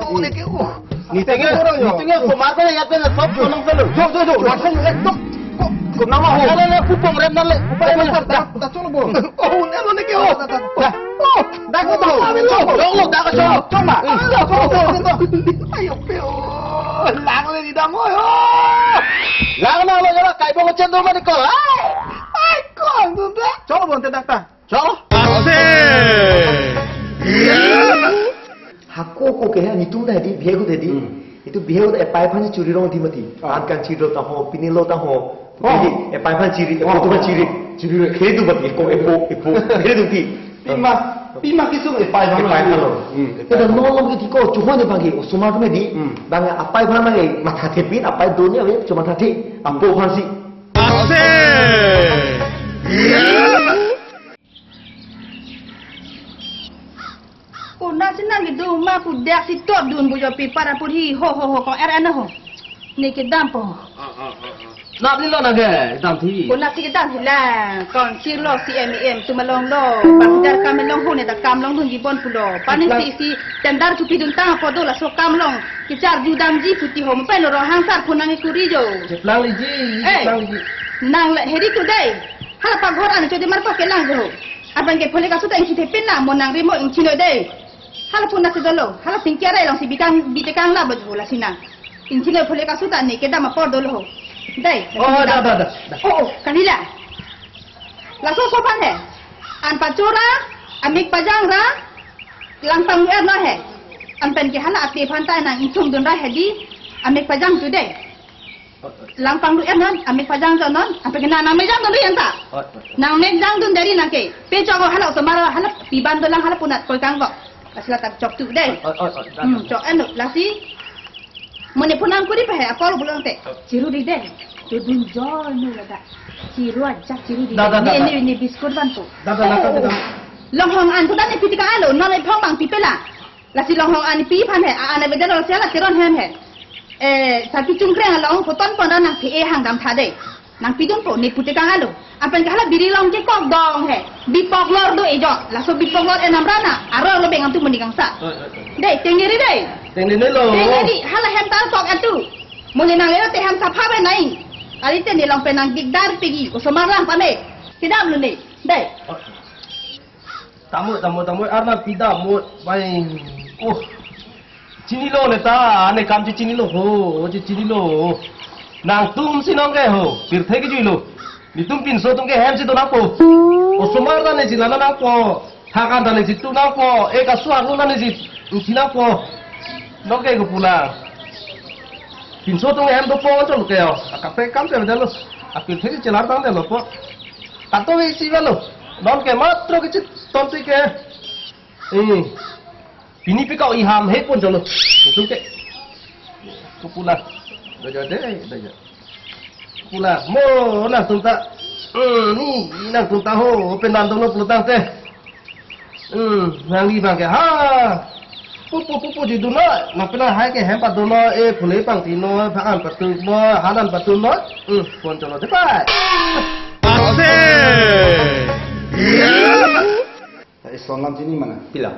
Oh, ne ke, oh. Ni tenge, ni tenge ko mar ko ya ko na top ko nang selo. Jo, jo, jo. Langsung ekdom. Ko, ko nama ho. Ale le kupong rem nang le. Kupong rem nang ta, ta cholo bo. Oh, ne lo ne ke ho. Ta, ta, ta. Oh, dak ko ta. Cholo, dak ko cholo. Choma. Cholo, cholo, cholo. Ayo pe. Oh, lang le ni dam ho. Lang na lo ya kai bong chen do ma ni ko. Ai, ai ko ang tu ta. Cholo bo te dak ta. Cho? Ase! Hako ko ke ha nitum ta di bihek ta di. Hmm. Itum bihek ta epai aphan churi rong di mati. Ah. An kan chiri lo ta ho, pini lo ta ho. Oh. Di epai aphan chiri, oh, epo aphan chiri. Chiri lo. Khe tu mati, ko epo, epo. Khe tu ti. Pima, pima kisung epai aphan. Epai aphan lo. Hmm. Eda non lom ke ti ko, chuhon ni bang ke, osomar ke di. Hmm. Bang apai aphan bang ke, matha thepin, apai do ni ave, cuma matha the. Apo aphan si. Ase! Konat si nang kedo ma pu dak si tot dun bu jo pi para pur hi ho ho ho ko er ano ho. Ne kedam po. Nap ni lo na ke, dam thi. Konat si kedam thi la. Kon sir lo si em em tu malong lo. Bang jar kam long ho ne ta kam long dun ji bon pulo. Panin si si tendar chupi dun tang po do laso kam long. Kichar judam ji puti ho. Pen lo ro hangsar phun nang kuri jo. Cheplang li ji, eh, cheplang li ji. Nang le heri tu dei. Hala paghor an chode mar pa kelang jo. Abang ke phole kasu ta ingsi thepin na mo nang rimo ingchino dei. Hala phone na si dolo. Hala singki arai long si bikang bitekang la baju la sina. Ingchino phole kasu ta ne kedam apor dolo. Dei. Oh, da, da, da, da. Oh, oh, kalila. Laso so phan he. An pachora, amik pajang ra, langpang er na he. An pen ke hala ate phan ta nang ingchum dun ra he di, amik pajang tu dei. Langpang du er non, amik pajang jo non, amik na nang mejang dun dei anta. Nang mejang dun dari nang ke. Pe chok hala osomar hala piban dolang hala punat koi kang kok. Lasi la tak chok tu dei. Hmm, chok anu, lasi. Mo ne phone nang kuri pa he, akol bulong te. Chiru di dei. Tu dun jo nu la da. Chiru aja chiru di. Da, da, da, ne, da. Ne, ne biscuit ban tu. Da, da, da, da, da. Longhong an tu da ne pitika alo, non ne phong bang pipela. Lasi longhong an pi phan he, a-an avedet lo si hala Teron hem he. Eh, saki chungkreng along photon pon ra nang phe e hang dam tha dei. Nang pidun po ne pute kang alo. Apen ke hala biri long ke kok dong he. Bipok lor do ejo. Laso bipok lor enam rana. Aro lo beng antu muni kangsa. Oi, oi, oi. Dei, tengeri dei. Tengeri lo. Tengeri, hala hem tal kok antu. Muni nang lelo te hem sapha be nai. Kali te ne long pe nang dikdar pegi. Osomar lang pame. Kedam lo ne. Dei. Oi. Tamo, tamo, tamo, arnam pida mo, bai, oh. Chinilo neta, ane kam chi chinilo ho, chi chinilo. Nangtum si nong ke ho, pirthe ke juilo. Netum pinso atum ke hem si do nangpo. Osomar ta nesi lana nangpo. Thakan ta nesi tu nangpo. E kasu arlo ta nesi ingthi nangpo. Nonke kopulang. Pinso atum hem dopo cholo ke yo. Akaprek kam si avelo. Apil thek chelar tangdetlo po. Kato isi avelo. Nonke matro kechit tonti ke. Eh. Pini pi kau iham he pon cholo. Netum ke. Kopulang. Daja de, daja. Kopulang. Mo nangtum ta. Hmm, ni nangtum ta ho, pen nang dolo pulotangte. Hmm, nangli abang ke. Ha. Pupu, pupu di dolo. Nang pena hai ke hem padolo, eh, phule pangtino, phakan patu mo, hanan patu mo. Hmm, pon cholo de pai. Ase. Ison alam chini ma nang? Pila?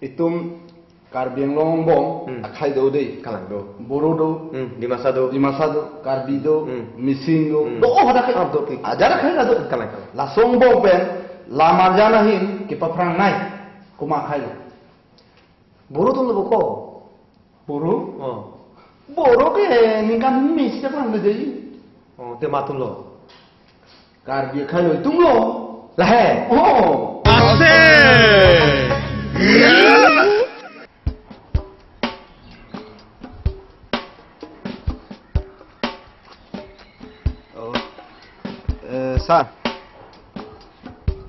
Itum Karbi Anglong angbong, hmm, akhai do dei. Kalang do. Boro do. Hmm, Dimasa do. Dimasa do, Karbi do, hmm, Mising do. Hmm. Do, oh, hadak akhai. Ah, do, okay. Hadak akhai do. Kalang, kalang. Laso angbong pen, la marjan ahin, kepaphrang nai. Komat akhai lo? Boro atum lo ko? Boro? Oh. Boro ke ningkan mis siapa nang jadi? Oh, te komat atum lo? Karbi akhai lo itum lo. Lahai. Oh. Ase. Oh. Eh, sir.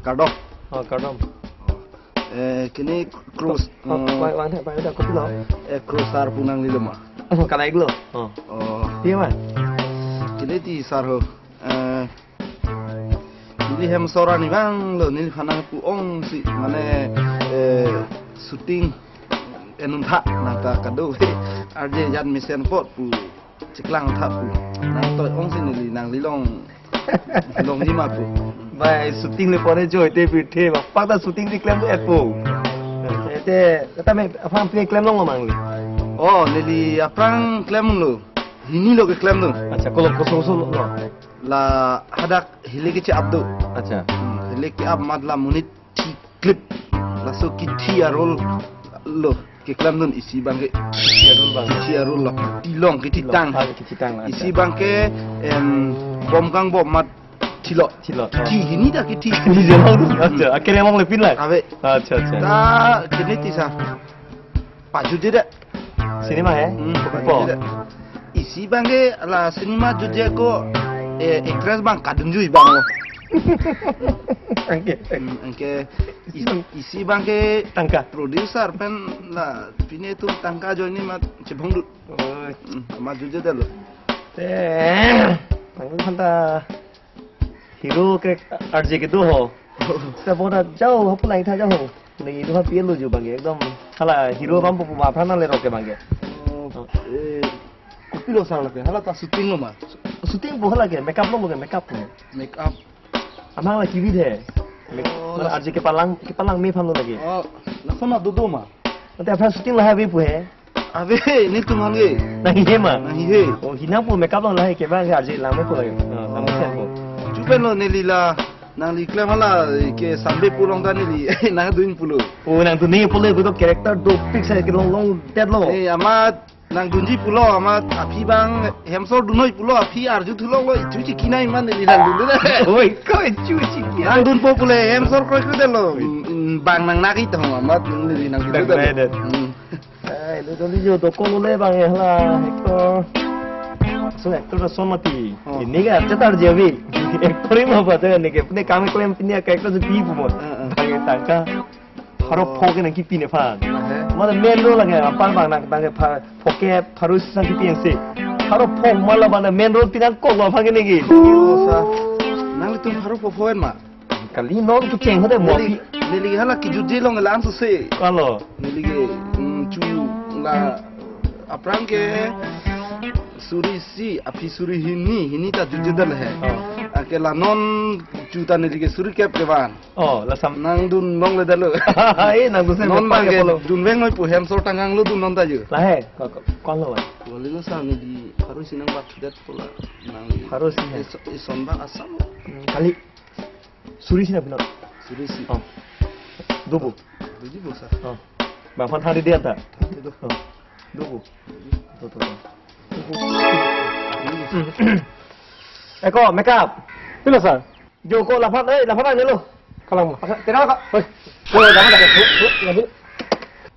Kardom. Oh, kardom. Oh. Eh, kini Cross, oh, eh, wang, wang, wang, wang, kopi lo? Eh, Cross sir pu nangli lo ma? Oh, kalang lo. Oh. Oh. Iya, ma? Kini ti sir ho. Eh, neli hem sora ni bang lo, neliphan nangpu-ong si, mane, eh, shooting enun tha, nang ta kado. Arje jan mesen apot pu. Cheklang tha pu. Nangtoi-ong si neli nangli long. Longji ma pu. Bai shooting le pone joy te pi the ba. Pakta shooting si klem et pu. Te, te, tame aphrang pi klem long lo ma nangli? Oh, neli aphrang klem lo. Hini lo keklem do. Acha, kolo koso koso lo. La hadak hile keche-ap do. Acha. Hmm, hile ke-ap amat la monit thi klip. Laso kithi a-role lo keklem dun isi abang ke. Kithi a-role abang. Kithi a-role lo. Tilong kithi tang. Ah, kithi tang, isi acha. Abang ke, em, bom kangbom amat thilo. Thilo. Kithi hini ta kithi. Kithi je long tu. Acha, akhir long le pin la. Ave. Acha, acha. Ta kini ti sir. Pajutje det. Cinema he? Hmm, pajutje det. Isi abang ke la cinema jutje ko, eh, actress abang kadunjui abang lo. Anke. Hmm, anke is-, isi abang ke tangka. Producer pen la pine tu tangka ajoine mat chebong dut. Oi. Hmm, mat jutje det lo. Te, tangka kan ta hero ke arje kedo ho. Seta bona jao, hapu lang tha jao. Neli do ha P L lo jo abang ke, ekdom hala hero abang pu pu ma aphrang nang le rok ke abang ke. Oh, eh, kopi lo sang lake, hala ta shooting lo ma? Shooting pu hala ke, makeup lo ke, makeup lo. Makeup. Amang la kibi the. Make-, oh, hala la arje kepalang, kepalang me aphan lo lake. Oh, lason na do do ma? Ante aphrang shooting lahai ave pu he. Ave, netum aphan ke. Nangji he ma? Nangji he. Oh, hini pu makeup lo lahai ke abang ke arje lang me pu lake. Oh, lang me pu. Chupen lo neli la, nangli klem hala ke sambe pu long ta neli nangdun pulo. Oh, nangdun nangji pulo, ko to character dopik sa kelong longdet lo. Eh, amat nangdunji pulo, amat aphi abang hem sor dunnoi pulo, aphi arju thulong lo, ichu chiki nai ma neli nangdun de. Oi, ko ichu chiki. Nangdunpo pule hem sor kroikro det lo. Mm, bang nang naki tong amat neli nangdun det lo. Bang nang det. Hmm. Eh, lo doli jo dokok lo le abang ya la actor. So actor ta son mati. Oh. Hini ke actor ta arje ave. Actor ma ba te ne ke pune kam klem pine character si pi pu mo. Eh, eh. Abang tangka. Pharo pho ke nang kipi ne aphan. Eh, eh. Mane main role lake apar abang nang tangka pha-, pho ke pharo si sang kipi ang si. Pharo pho ma la abang main role pi nangkok lo aphan ke ne ke. Oh, sir. Nanglitum pharo pho pho en ma? Kali non tu cheng hade mo. Neli, pi neli hala kijutje long lang so se. Kalo. Neli ke, mm, chu la aphrang ke suri isi, aphi suri hini, hini ta jutje det he. Oh. Ake la non chu ta neli ke suri kep ke van. Oh, la sam nangdun longledet lo. Eh, nangdun se non ma ke polo. Dun veng noi pu hem sor tangkang lo dun non ta jo. Lahai, ko, ko, ko lo. Wali lo sa neli pharo isi nang bat det pu la nangli. Pharo isi he. Ison, ison abang Assam. Hmm, kali. Suri isi na pinot. Suri isi. Oh. Dobo. Doji bo sir. Oh. Bang aphan thang di dia ta. Thang di do. Oh. Dobo. Do, do, do. Eko, makeup. Pilo, sir? Jo ko laphan, eh, laphan nangnelo. Kalang ma? Tera ka? Hoi. Ko laphan nangnelo.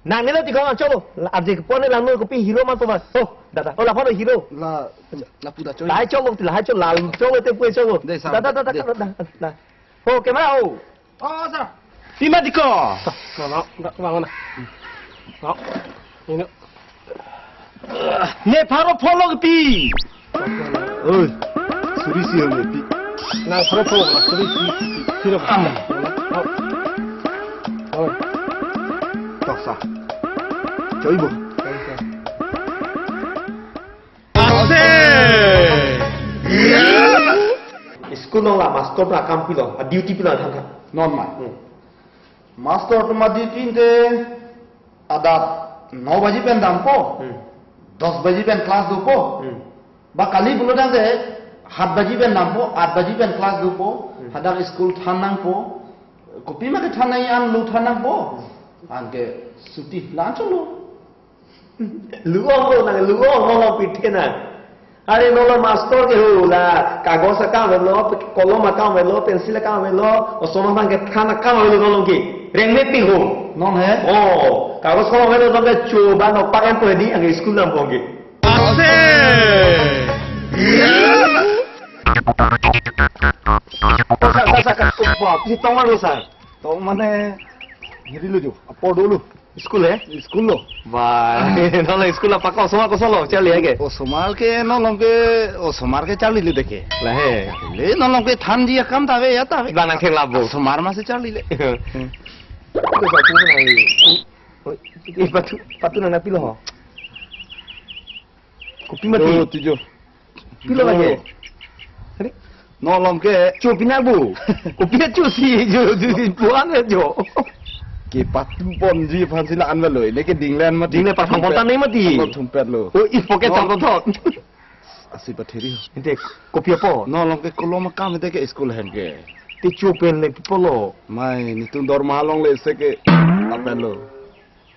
Nangnelo ti ko nang cholo. Arje pon ne langno kopi hero ma toma. Oh, dada. Oh, laphan hero. La, la puda choi. Lahai cholo, lahai cholo, la cholo te pu cholo. Dei, sir. Dada, dada, dei. Dada, dada. Oh, camera, oh. Oh, sir. Pima di ko? No, no, enggak, enggak, mana? No. Ini. Ne pharo pholong pi. Oi, suri si hone pi. Nang pharo pholong, suri si, si, si, si, no. Oi. Tok sa. Choi bo. Ase. School along la master atum akam pilo, a duty pilo than than. Non ma. Hmm. Master atum a duty te adap no baji pen dampo. Hmm. Dos baji pen class dopo. Hmm. Ba kali pulo tangte hat baji pen dampo, at baji pen class dopo. Hmm. Hadak school than nangpo. Kopima kethan nangji an lu than nangpo. Hmm. Anke chuti lang cholo. Lu-ong lo nang, lu-ong lo pithe nang. Are non lo master ke ho la, kagos akam avelo, kolom akam avelo, pencil akam avelo, osomar aphan kethan akam avelo non lo ke. Rengme pi ho. Non he? Oh, kagos kolom avelo non ke chuba no pakan po di ang school nam pong ke. Ase. Sa sa sa ka, oh, ba, pitong lo sa. To mane, hiri lo jo, apo dolo. School he? School lo. Ba, non la school apa ko osomar koson lo, charli he ke? Osomar ke, non lom ke, osomar ke charlile deke. La he. Le, non lom ke thanji akam ta ave, ya ta ave. Ba nang theng labo. Osomar ma si charlile. Hmm. Ito sa pun nang. Oh, eh, patu, patu nang pilo ho. Kopi mati. Jo, tijo. Pilo lagi. Ari? Non lom ke. Cho pinak bu. Kopi cho si, jo, jo, jo, buan ya, jo. Kepathu ponji aphan si la-an lo. Ini ke dinglen mati. Dinglen pathang pontan ne mati. Lo thumpet lo. Oh, ih pocket. Non. Chang thot. Asi pathiri. Inte kopi apo? Non lom ke kolom akam inte ke school hem ke. Te cho pen le polo. Mai, netum dorma longle se ke apelo.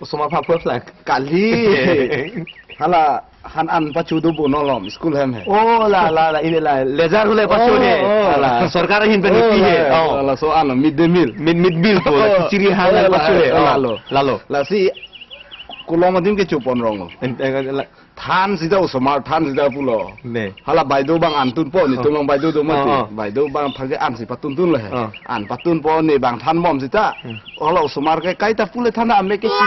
Osomar aphan phak lang. Kali. Hala han an pachu do bo non lom, school hem he. Oh, la, la, la, ini la. Lejar hule pachu ne. Oh, oh. Hala, sorkar ahin pen. Oh, pi he. La, oh. La, la, so ano, mid day meal. Mid, mid meal po la. Oh, kichiri han la, oh, la, pachu ne. Oh, oh, lalo. Lalo. Lasi kolom adim ke chopon rong lo. En, en, la. Than sita osomar, than sita pulo. Ne. Hala baideo abang an tunpo, netum along baideo do mati. Oh, oh. Baideo abang thang ke an si patuntun le he. Oh. An patunpo, ne abang than bom sita. Hmm. Hala osomar ke kaita pule than amek ke si.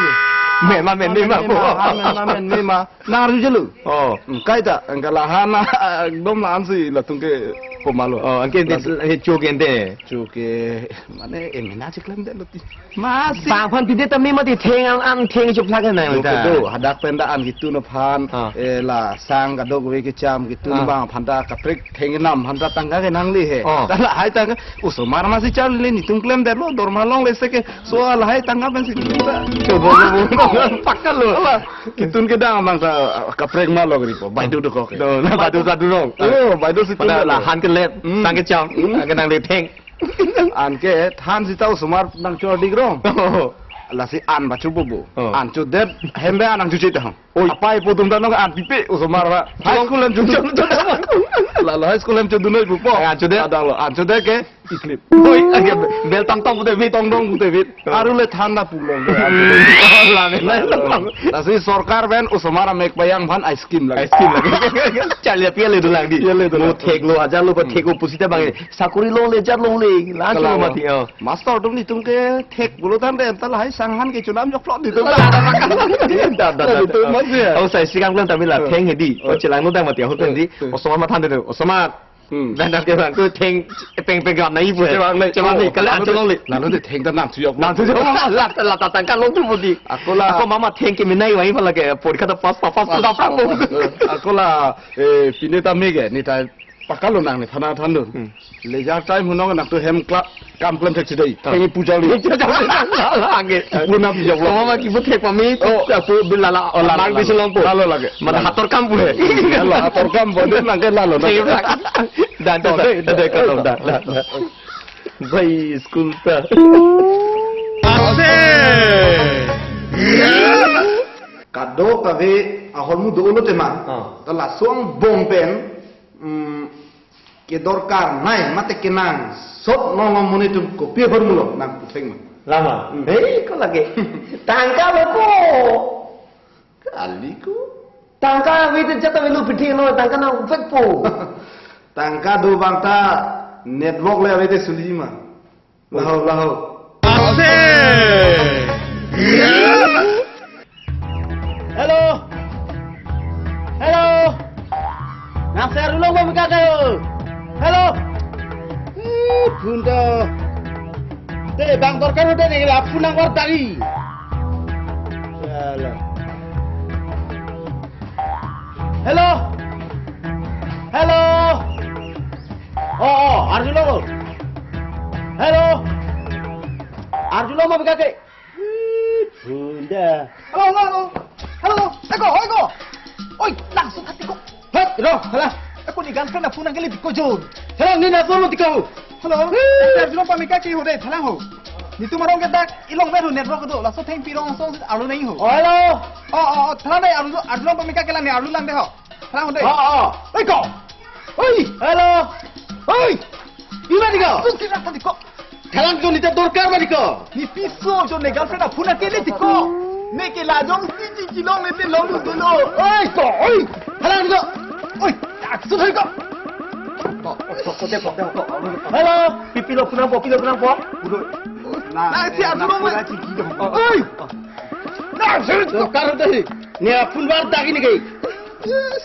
Mema, men, mema. Mema, mema, mema. Nang arju jelu. Oh. Hmm, kaita, angkala hana, ekdom la an si latum ke pomalo. Oh, anke de, laso he cho ke ente. Cho ke, mane, emena chiklam de lo ti. Masi. Bang aphan pide tame mati theng an, an theng chuphlak nang. Lo ta. Kedo, hadak pen da an kitun aphan, ah, eh, la sang kadokave kecham kitun, ah, bang aphan ta kaprek theng nam aphan ta tangka ke nangli he. Oh. Ta lahai tangka, osomar masi charli netum klemdet lo, dorma longle se ke, so lahai tangka pen si ta. Cho bo, bo, bo, bo. Pakka lo. Ala, kitun kedang bang ta kaprek ma lo gripo, baideo dokok ke. Do, na baideo sadu rong. Oh, baideo si pada tun la lo. Han kelet, hmm, sang kecham, hmm, ke nangli theng. Anke than sita osomar nangcho dik rong. Oh. Lasi an pachu bobo. Oh. An chodet hem be an nangcho chit hang. Oi. Apai po dum ta nong an pipe osomar ra. High school hem cho. Cho, cho, cho. Lalo high school hem chodun noi pupo. An chodet. Adang lo. An chodet ke iklip. Oi, age bel tang tong pute bit. Tong dong pute bit. Oh. Aru le than ta pulo. Hmm. La, la, la. Lasi sorkar pen osomar amek payang aphan ice cream lagi. Ice cream lagi. Charli api le dolang di. Iya le dolang. Lo thek lo hajar lo ba thek lo pusita bang. Sakori longle, jat longle, la. Kalang chuma lo. Mati, oh. Master atum netum ke thek pulo tangte, ta lahai sang han ke chunam jok plot netum. Da, da, da, da. Netum masi ya. Oh, sai sikam kelang tame la, oh, theng hedi. Oh, oh, chelang lo tang mati, ahut, oh, di. Oh. Osomar mathan de, osomar. Hmm. Dan dan ke bang, tu theng, peng, peng gam nai pu. Chevang le. Chevang le, oh, kalang, lalo de, chevang le. Lalo de theng ta nang thuyok. Nang thuyok. La, la, la, tangka long tu budi. Ako la. Ako mama theng ke menai wai pala ke, porikha ta pass, pass, pass, pass, pass, pass. Eh, ako la, eh, pine ta mege, ne ta pakka lo nang ne thana thandun. Hmm. Leisure time hunong nang tu hem kla-, kam klem thek chidai. Ah. Hem puja li. Puja li. Lage. Puna puja lo. Mama ki puthek pami. Oh. Apu bilala. Oh, lalo, lalo. Mang bisulong po. Lalo lage. Mana lalo. Hator kam po he. Lalo, hator kam po. Dia nang ke lalo. Thek lagi. Dan, dan, dan, dan, dan, dan. Bhai, school ta. Ase. Kadokave ahormu do-olo tema. Ah. Ta laso angbong pen, mm, kedorkar nai mate kenangsot non amonit atum kopi ahormu lo nangputheng ma? Lama. Hmm. Hei, ko lake. Tangka lo ko. Kali ko. Tangka avete jat avelo pithi lo, tangka nangvekpo. Tangka do abang ta network le avete suli ma. Laho, laho. Ase! Hello. Hello. Nang si Arjulong pameka ke? Hello. Ih, phone ta. Te bang dorkar hote ne la phone nangvardagi. Sala. Hello. Hello. Oh, oh, Arjulong. Hello. Arjulong pameka ke? Bunda. Hello, hello, hello. Hello, eko, eko. Oi, langsung hati ko. Hei, ro, hala. Eko ne girlfriend aphone nangkele tiko jo. Hala, ne na phone tiko. Hello. Hei. Eko Arjulong pameka ke ho de, thalang ho. Netum arong ke dak ilong ver ho network do. Laso theng pirong song arlo nai ho. Oh, hello. Oh, oh, oh, thalang de Arjulong, Arjulong pameka ke lang ne arlo lang de ho. Thalang ho de. Oh, oh. Oi ko. Oi. Hello. Oi. Ima tiko. Thalang tiko. Thalang ko nita dorkar ma tiko. Ne piso jo ne girlfriend aphone nangkele tiko. Ne ke lajong si chichelongle te longlo dolo. Oi ko, oi. Thalang tiko. Oi, tak su thoi ko. Ko, ko, ko, ko, ko, ko. Hello, pi, pilo phone nangpo, pilo phone nangpo. Puro. Na, na, si Arjulong, na, na, chiki dong. Oi. Na, si dorkar tadi. Ne aphone vardagi ne ke. Yes.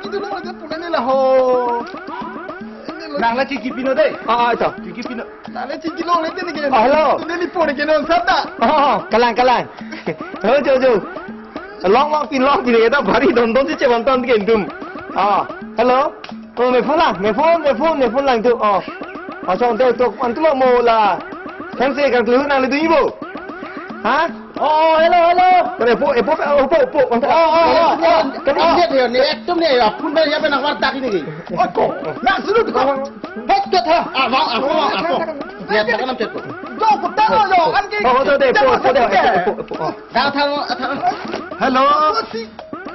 Chiki dong aja phone ne laho. Nang la chiki pino de. Ah, ah, ito. Chiki pino. Nang la chichelongle te ne ke. Ah, hello. Tune ni phone ke non sab ta. Oh, kalang, kalang. Ho, jo, jo. Long, long pin, long pin, eta bhari don don si chevan ton ke dum. Ah, hello. Oh, me phone la, me phone, me phone, me phone lang tu. Oh. Oh, chong te to, antu lo mo la. Kan se kan tu nangli dun-i bo. Ha? Oh, hello, hello. Kare po, epo, epo, epo. Oh, oh, oh, oh. Kami lihat ya, ne ekdom ne ya, phone ba ya pe nangvardagi ne ke. Oh, ko. Nang suruh tu ko. Hei, ket ha. Ah, bang, ah, bang, ah, bang. Ya, tak nam tet ko. Jo, ko taro jo, an ke. Oh, oh, de, po, po, de, po, po, po. Dah, taro, taro. Hello.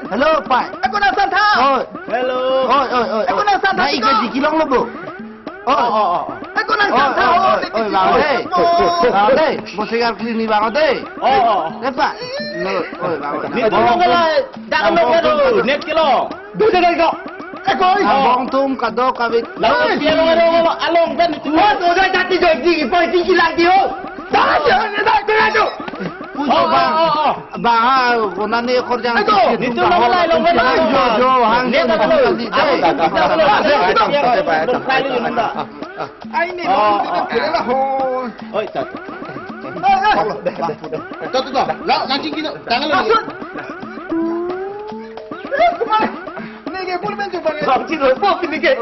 Hello, pai. Eko nang santha. Oi. Hello. Oi, oi, oi, oi. Eko nang santha. Nai ke chichelonglo bo. Oi. Oh, oh, oh. Eko nang santha. Oi, oi, oi, bang de. Bang de. Bo sigar clean ni bang de. Oh, oh. Epa. No, oi, bang de. Netum lo ke la, dak lo ke lo, net ke lo. Du de ko. Eko. Abang tum kadok kavit. Lalu pian lo, lo, lo, along pen itu. Wah, tu dah tati jo di, pai tinggi lagi ho. Dah, dah, dah, dah, dah. Pujo bang. Oh, oh, oh. Bang, ha, kona ne korjang. Aduh, netum lo ke la, lo ke la. Jo, jo, hang. Net jo, lo. Hang, jo, jo. Aku tak tahu. Ai ne, oh, lo, oh, kita kira lah ho. Oi, tat. Tuh, tuh, tuh. Lah, langsung kita. Tangan lo. Maksud? Eh, kemana? Ini ke, pun main coba ni. Bang, cilo, pop ini ke.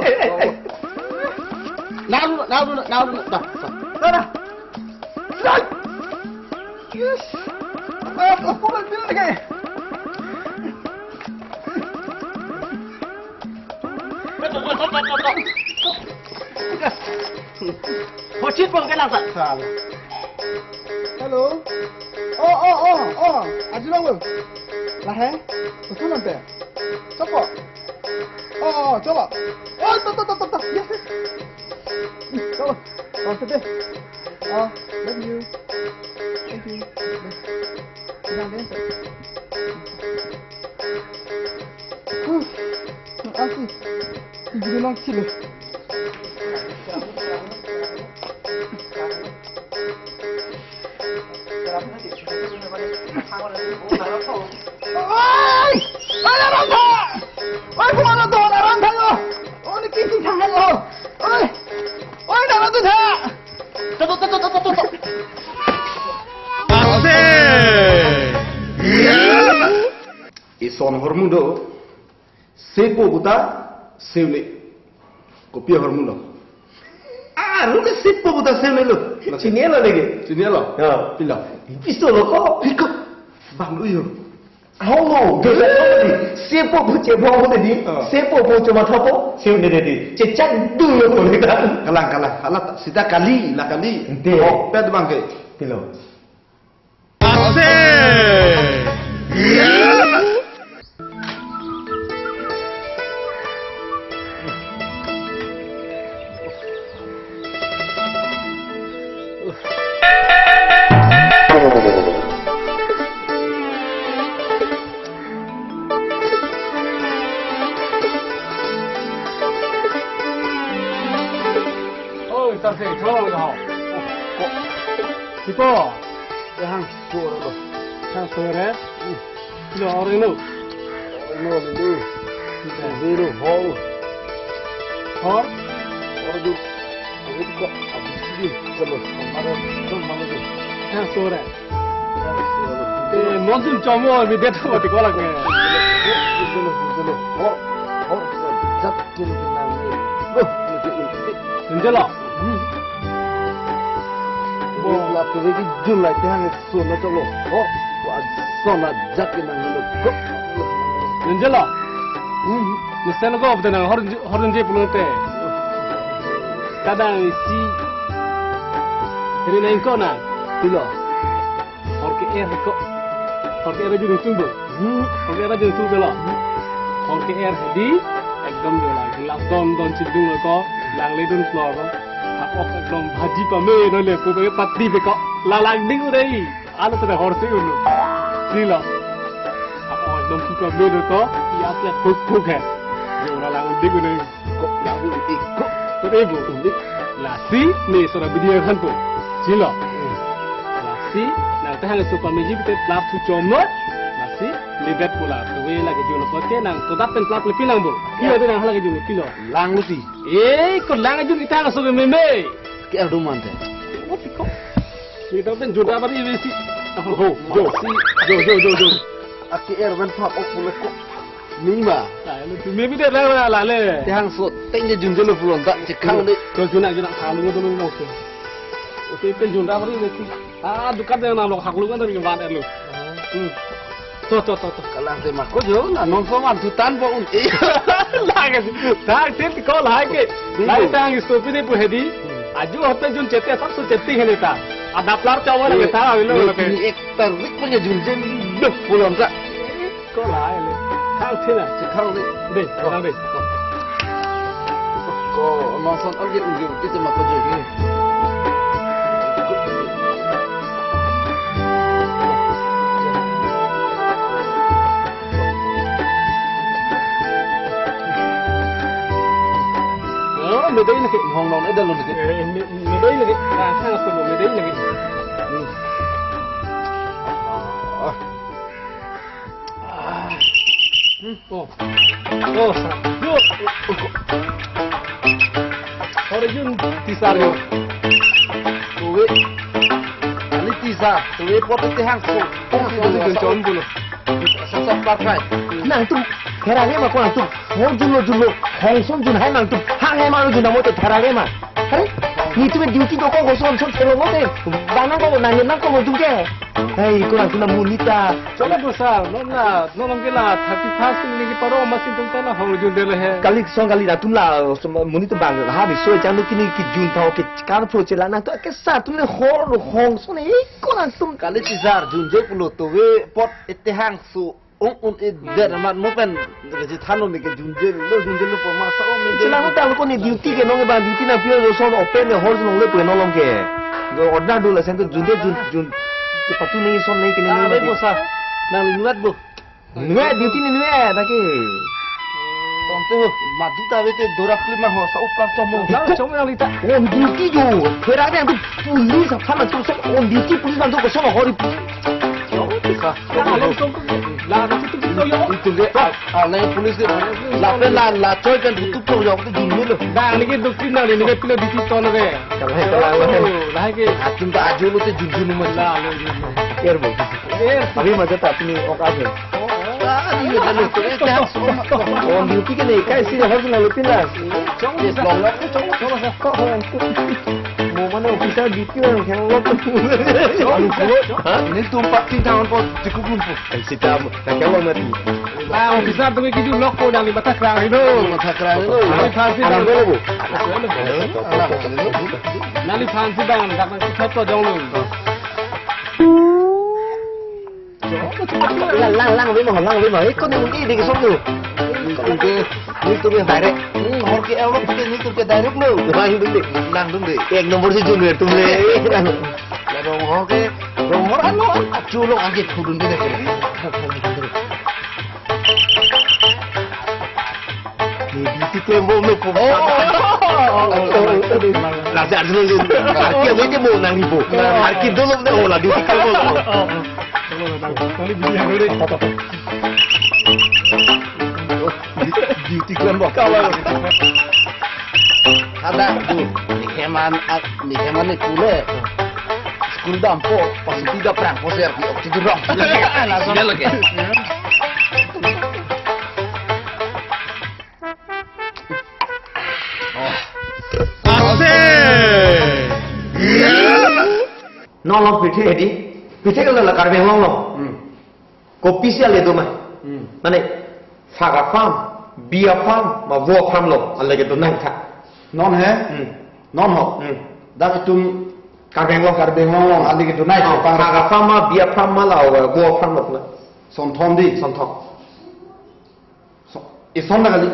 Naru, naru, naru, dah. Dah, dah. Yes. Eh, pop, pop, pop ini ke. Hochit bang kenang sa. Sal. Hello. Oh, oh, oh, oh. Arjulong lo. Lahai. Betul nanti. Coba. Oh, oh, coba. Oh, to, to, to, to, to. Yes, yes. Coba. Oh, sedih. Oh, love you. Thank you. Bye. Bilang deh. Huh, makasih. Guru nang chile. Oi! Oi, nang rantha! Oi, phone nang do, nang rantha lo! Oi, ni kisi thang lo! Oi! Oi, nang rantha! To, to, to. Ase! Ison ahormu do, sepo puta seune. Kopi ahormu lo? Ah, lo ke sepo puta seune lo. Chinilo lagi. Chinilo? Ya. Pilo? Piso lo ko. Piko. Bang lo yo. Aho, sepo pu chebong pu tadi, oh, sepo pu choma thopo, seune tadi. Chechak dolo ko kita. Kalang, kalang. Hala ta, sita kali, la kali. Ante. Oh, pet bang ke. Pilo. Ase! Ko. Kehang sore lo. Kehang sore. Hmm. Lo, ore lo. Ore lo, lo. Zero hor. Hor? Hor do. Ore ko abis di. Chalo, hamara to mano do. Kehang sore. Kehang sore lo. Eh, monsoon chomo, mi det ko ti ko lage. Zero, zero. Hor, hor, jat kin kin nang ni. Oh, ni ke ulti. Enjelo. Hmm. Bo la puri ki jun la te hang so na chalo. Oh, wa so na jat ke nang lo. Enjelo. Hmm. Ni sen ko bda nang hor hor je pulo te. Kadang isi. Ri nang ko na. Pilo. Hor ke-er ko. Hor ke-er jun tung bo. Hmm. Hor ke-er jun tung lo. Hmm. Hor ke-er hedi. Ekdom jo la. Glass don don chidung ko. Lang le dun floor ko. Ha ok ekdom bhaji pame no le ko ke pati pe ko. La lang ding udah i. Alo te hor si ulu. Si lo. Ha ok ekdom si pame no ko. Iya asli kuk kuk hai. Jo la lang ding udah i. Ko lang ding udah i ko. Ko dei bu. Lasi ne sora bidi kan po. Si lo. Hmm. Lasi nang te hang so pame ji te plap thu chom lo. Lasi ne bet pula. Te we lagi jun ko te nang to dap pen plap le pinang bo. Iya te nang lagi jun pilo. Lang lo si. Eh, ko lang jun kita so meme. Ke aldo man te. What ko? Kita pen jun apa ni si. Oh, jo. Si, jo, jo, jo, jo. Aki er ben pap ok pula ko. Ni ma. Lah, lu tu maybe dia lah lah le. Te hang so teng je jun je lo pulon ta che khang de. To jun na jun na khang lu to lu mo ke. Ote pen jun ra bari le. Ah, dukan de na lo khak lu kan to ni ban er lu. Hmm. To to to to. Kalang te ma ko jo na non so man tu tan po un. Lagi. Thak te ko la ke. Lai tang stupid pu hedi. Aju hote jun chete sab so chete hele ta. Ada plar chawa lagi ta lo lo ke. Ni ek tarik pen je jun je lo pulon ta. Ko la ele. Khang thina. Si khang de. De, khang de. Ko non son alge unge ke ma ko je. Oh, medai lagi. Hong nong ada lo lagi. Eh, me-, medai lagi. Ah, khang so medai lagi. Hmm. Ah. Ah. Hmm. Oh. Oh, sa. Yo. Hor jun tisar yo. Tuwe. Ani tisar. Tuwe pot te hang so. Hang so, hang so. Chom pulo. Sa sa par kai. Nangtum. Thera re ma ko nangtum. Hor jun lo jun lo. Hong son jun hai nangtum. Hang hai ma lo jun mo te thera re ma. Are? Netum duty do ko ko son son thelo mo te. Bang nang ko nang nang ko mo jun ke. Hei, kurang kena monit ta. Chole bo sir, non la, non ke la thirty first ni ke paro masi tum ta na hong jun de le he. Kali song kali na tum la, monit bang ha bi so chang kini ki jun thau ke kar pho chela na to ke sa tum le hor hong so ne kurang tum. Kali tisar jun je pulo tuwe pot ete hang so ong un e der mat mo pen. Ke si thano ni ke jun je lo, jun je lo po ma sa o me je. Sila ko ta ko ni duty ke nong ba duty na pio jo son open ne hor nong le pu nong lom ke. Jo order do la sen to jun je jun jun. Ke patu ni son ni ke ni. Ah, nong be lagi. Bo sa. Nang linuat bo. Nue duty ni nue ta ke. Tong te ho, madu ta be te dorak lima ho sa uplang chomo. Uplang chomo nang lita. On duty jo. Pera ne tu police apa na tu so on duty police na tu ko so hori. Yo, sa. La, la, so, la, la, tu, tu, tu, yo. Itu ke, ah, ah, la police ke, la pe la, la choi kan tu tu yo tu jun lo. Dah, ni ke duk tin dah, ni ke pilo di situ na ke. Kalang, kalang, kalang. Oh, lah ke. Atum ta ajo lo te jun jun mo. La, lo, jun. Air bo. Air. Abhi maja ta apni aukat hai. Oh, oh. Ah, ni lo, lo, lo, lo. On duty ke nahi, kai si hor na lo pin la. Chong ni sa. Long la, chong, chong sa. Mo mane officer duty orang yang lo. Anu ko, ha? Netum pak tin tangan po, cukup lumpuh. Kan sita, kan kya lo mati. Ah, officer tu ke ju lok ko dang ni mata kerang ni lo. Mata kerang ni lo. Nali phansi bang. Anak ni lo. Nali phansi bang, dak nang sat to jong lo. Lang, lang, lang, wima, lang, wima. Ikut ni mungkin di kesong tu. Oke, ni tu ke direct. Hmm, oke, awak tu ni tu ke direct lo. Lang tu deh. Lang tu deh. Ek number si junior tu le. Rong hor ke, rong hor ano, achu lo angke khudun ke dek. Ni di ti klem bom lo ko. Oh, Laso arjun din. Arki ave te mo nang ibo. Arki dolo na ola di ka mo. Beauty queen bo. Ada tu. Ni heman, ni heman ni kule. School dampo, pas tidak perang, pas ya, di ok tidur dong. Dia lagi. Ase. Non lo pithe hedi. Pithe ke la Karbi Anglong lo. Hmm. Kopisi ale do ma. Hmm. Mane, phak a-farm, bi a-farm, ma vo a-farm lo, ale ke do nang tha. Non he? Hmm. Non ho. Hmm. Dak itum Karbi Anglong, Karbi Anglong lo, ale ke do nang tha. Oh, pang phak a-farm ma, bi a-farm ma la, vo a-farm lo pula. Sonthom di. Sonthom. So, ison da kali.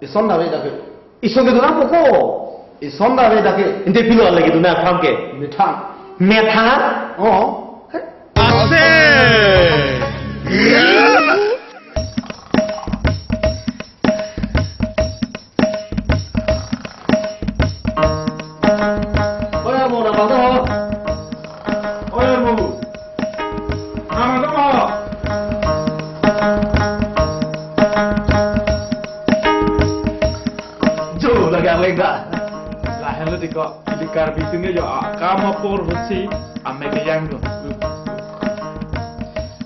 Ison da ve da ke. Ison ke do nang po ko. Ison da ve da ke. Ante pilo ale ke do nang farm ke. Methang. Methang? Oh. Ase. Oi, armo, nang bang do ho. Oi, armo. Nang bang do ho. Jo, lake awe ga. Lahelo tiko, ili Karbi atum ke jo, ah, kam apor hosi, ame kejang do.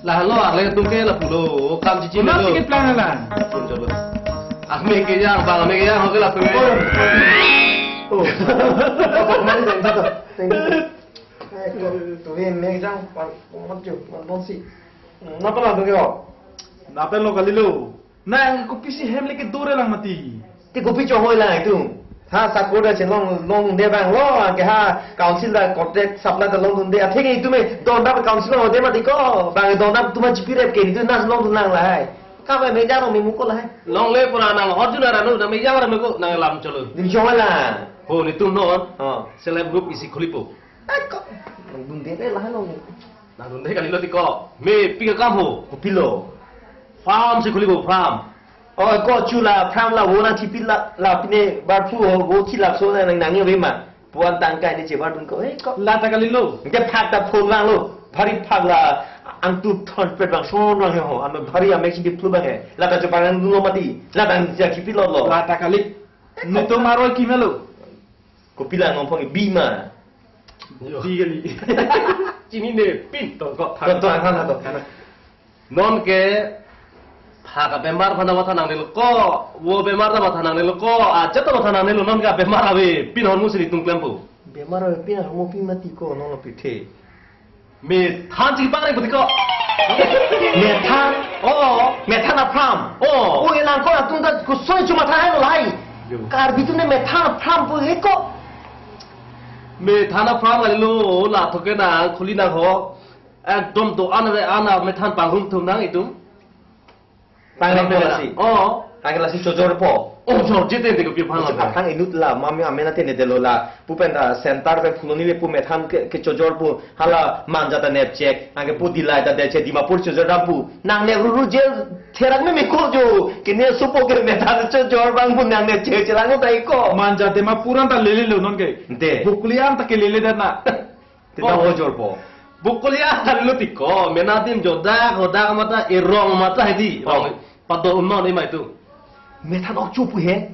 Lahelo, ale atum ke lapulo, kam chichi lo. Masi ke plan hala. Lapun jo lo. Ame kejang, bang, ame kejang, hoke lapu. Oh. Oh. Mari, thank you. Thank you. Eh, ko, tu ame kejang, pan, pan, pan, pan, si. Hmm, napa lang tu ke, oh? Napa lo kalilo? Nang kopisi hem le ke dore lang mati. Te kopi chonghoi lang itum. Ha, sakor da chenglong, longdunde bang lo, ke ha, council da contract supply da longdunde. Athe ke itum e, dondap council longdunde mati ko. Bang dondap atum chipi rep ke, itum nas longdun lang lahai. Ka ba mejang lo me muko lahai. Longle pura nang hot juna ranu, nang mejang ranu ko, nang lam cholo. Dim chonghoi lang. Ho, netum non. Oh. Self group isi khulipo. Ai ko. Longdunde re lahai lo. Nang dunde kalilo tiko. Mepik akam ho. Kopilo? Farm si khulipo, farm. Oh, ko chu la farm la vo nangthipit la, la pine barphu ho, vo thilak so nang nang ave ma. Puan tangkai ni chebar dun ko. Eh, ko. La ta kalilo. Ke phak ta phon lang lo. Bhari phak la angtup thon pet bang son bang he ho. Ano bhari amek si diplu bang he. La ta chepang nang dun lo mati. La ta nang ja kipi lo lo. La ta kali. Eh, ko. Netum aroi kimelo. Kopilo nangpong bi ma. Yo. Bi kali. Chinine pin to ko. To, to, angkang to. Non ke phak abemar aphan ta matha nangnelo ko, vo bemar ta matha nangnelo ko, ajat ta matha nangnelo, non ke abemar avepin ahormu si netum klempo. Bemar avepin ahormu pi mati ko, non lo pithe. Methan chipang reng putiko. Methan? Oh. Methan a-farm? Oh. Oh, elang ko atum ta kusoi chuma tha hai lo lahai. Yo. Karbi atum ne methan a-farm pu he ko. Methan a-farm kalilo, la thoke nang, khuli nang ho. Ekdom do-an ave an a methan panghum thum nang itum. Pangre po lasi. Oh. Pangre lasi chojor po. Oh, chojor jete de kopi aphan la. Athang inut la, mami amen ate ne delo la. Pu pen ta center pen Phuloni le pu methan ke, kechojor pu. Hala Manja ta nepchek. Anke pu Dillai ta dechek, Dimapur chojor dam pu. Nang Nehru jail therak me meko jo. Kene supo ke methan chojor bang pu nang nepchek chelang ta iko. Manja Dimapur an ta lele lo non ke. Ante. Bokolia an ta ke lele dan na. Te ta Oh. ojor po. Bokolia an lo tiko, mena adim jo dak, ho dak mata, erong mata hedi. Oh. Rong, pado unon imai tu. Methan ok chupu he.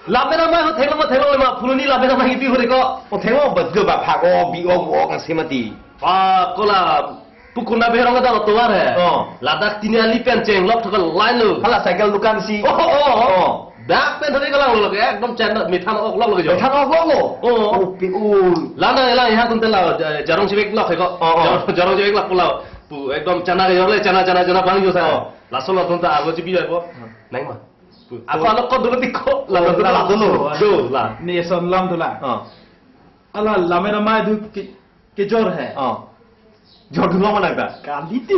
Lame na mai ho thenglo ma thenglo ma, Phuloni lame na mai ipi ho de ko. O thenglo ba ge ba phak o, bi o, o kang se mati. Pa kola, pu kuna berong ta lo tovar he. Oh. Ladak tini ali pen chenglok thok line lo. Hala cycle dukan si. Oh, oh, oh. Oh. Dak pen thari kalang lo ke, ekdom channel methan ok lok lo ke jo. Methan ok lok lo? Oh. Oh, pi, oh. Lana elang eha tum tela, ja-, jarong sibek lok he ko. Oh, oh. Jarong, jarong sibek lok pula. Pu, ekdom chana ke jorle, chana, chana, chana bang jo sa. Oh. Laso lo tum ta ago chibi jai po. Hmm. Nang ma. Pu, ako pu. Alok ko dulu tiko. La, la, la, la, dulu. Jo, la. Ni son lam tu la. Oh. Ala, lame na mai du ki, kejor he. Oh. Jor dun long ma nang ta? Kali ti.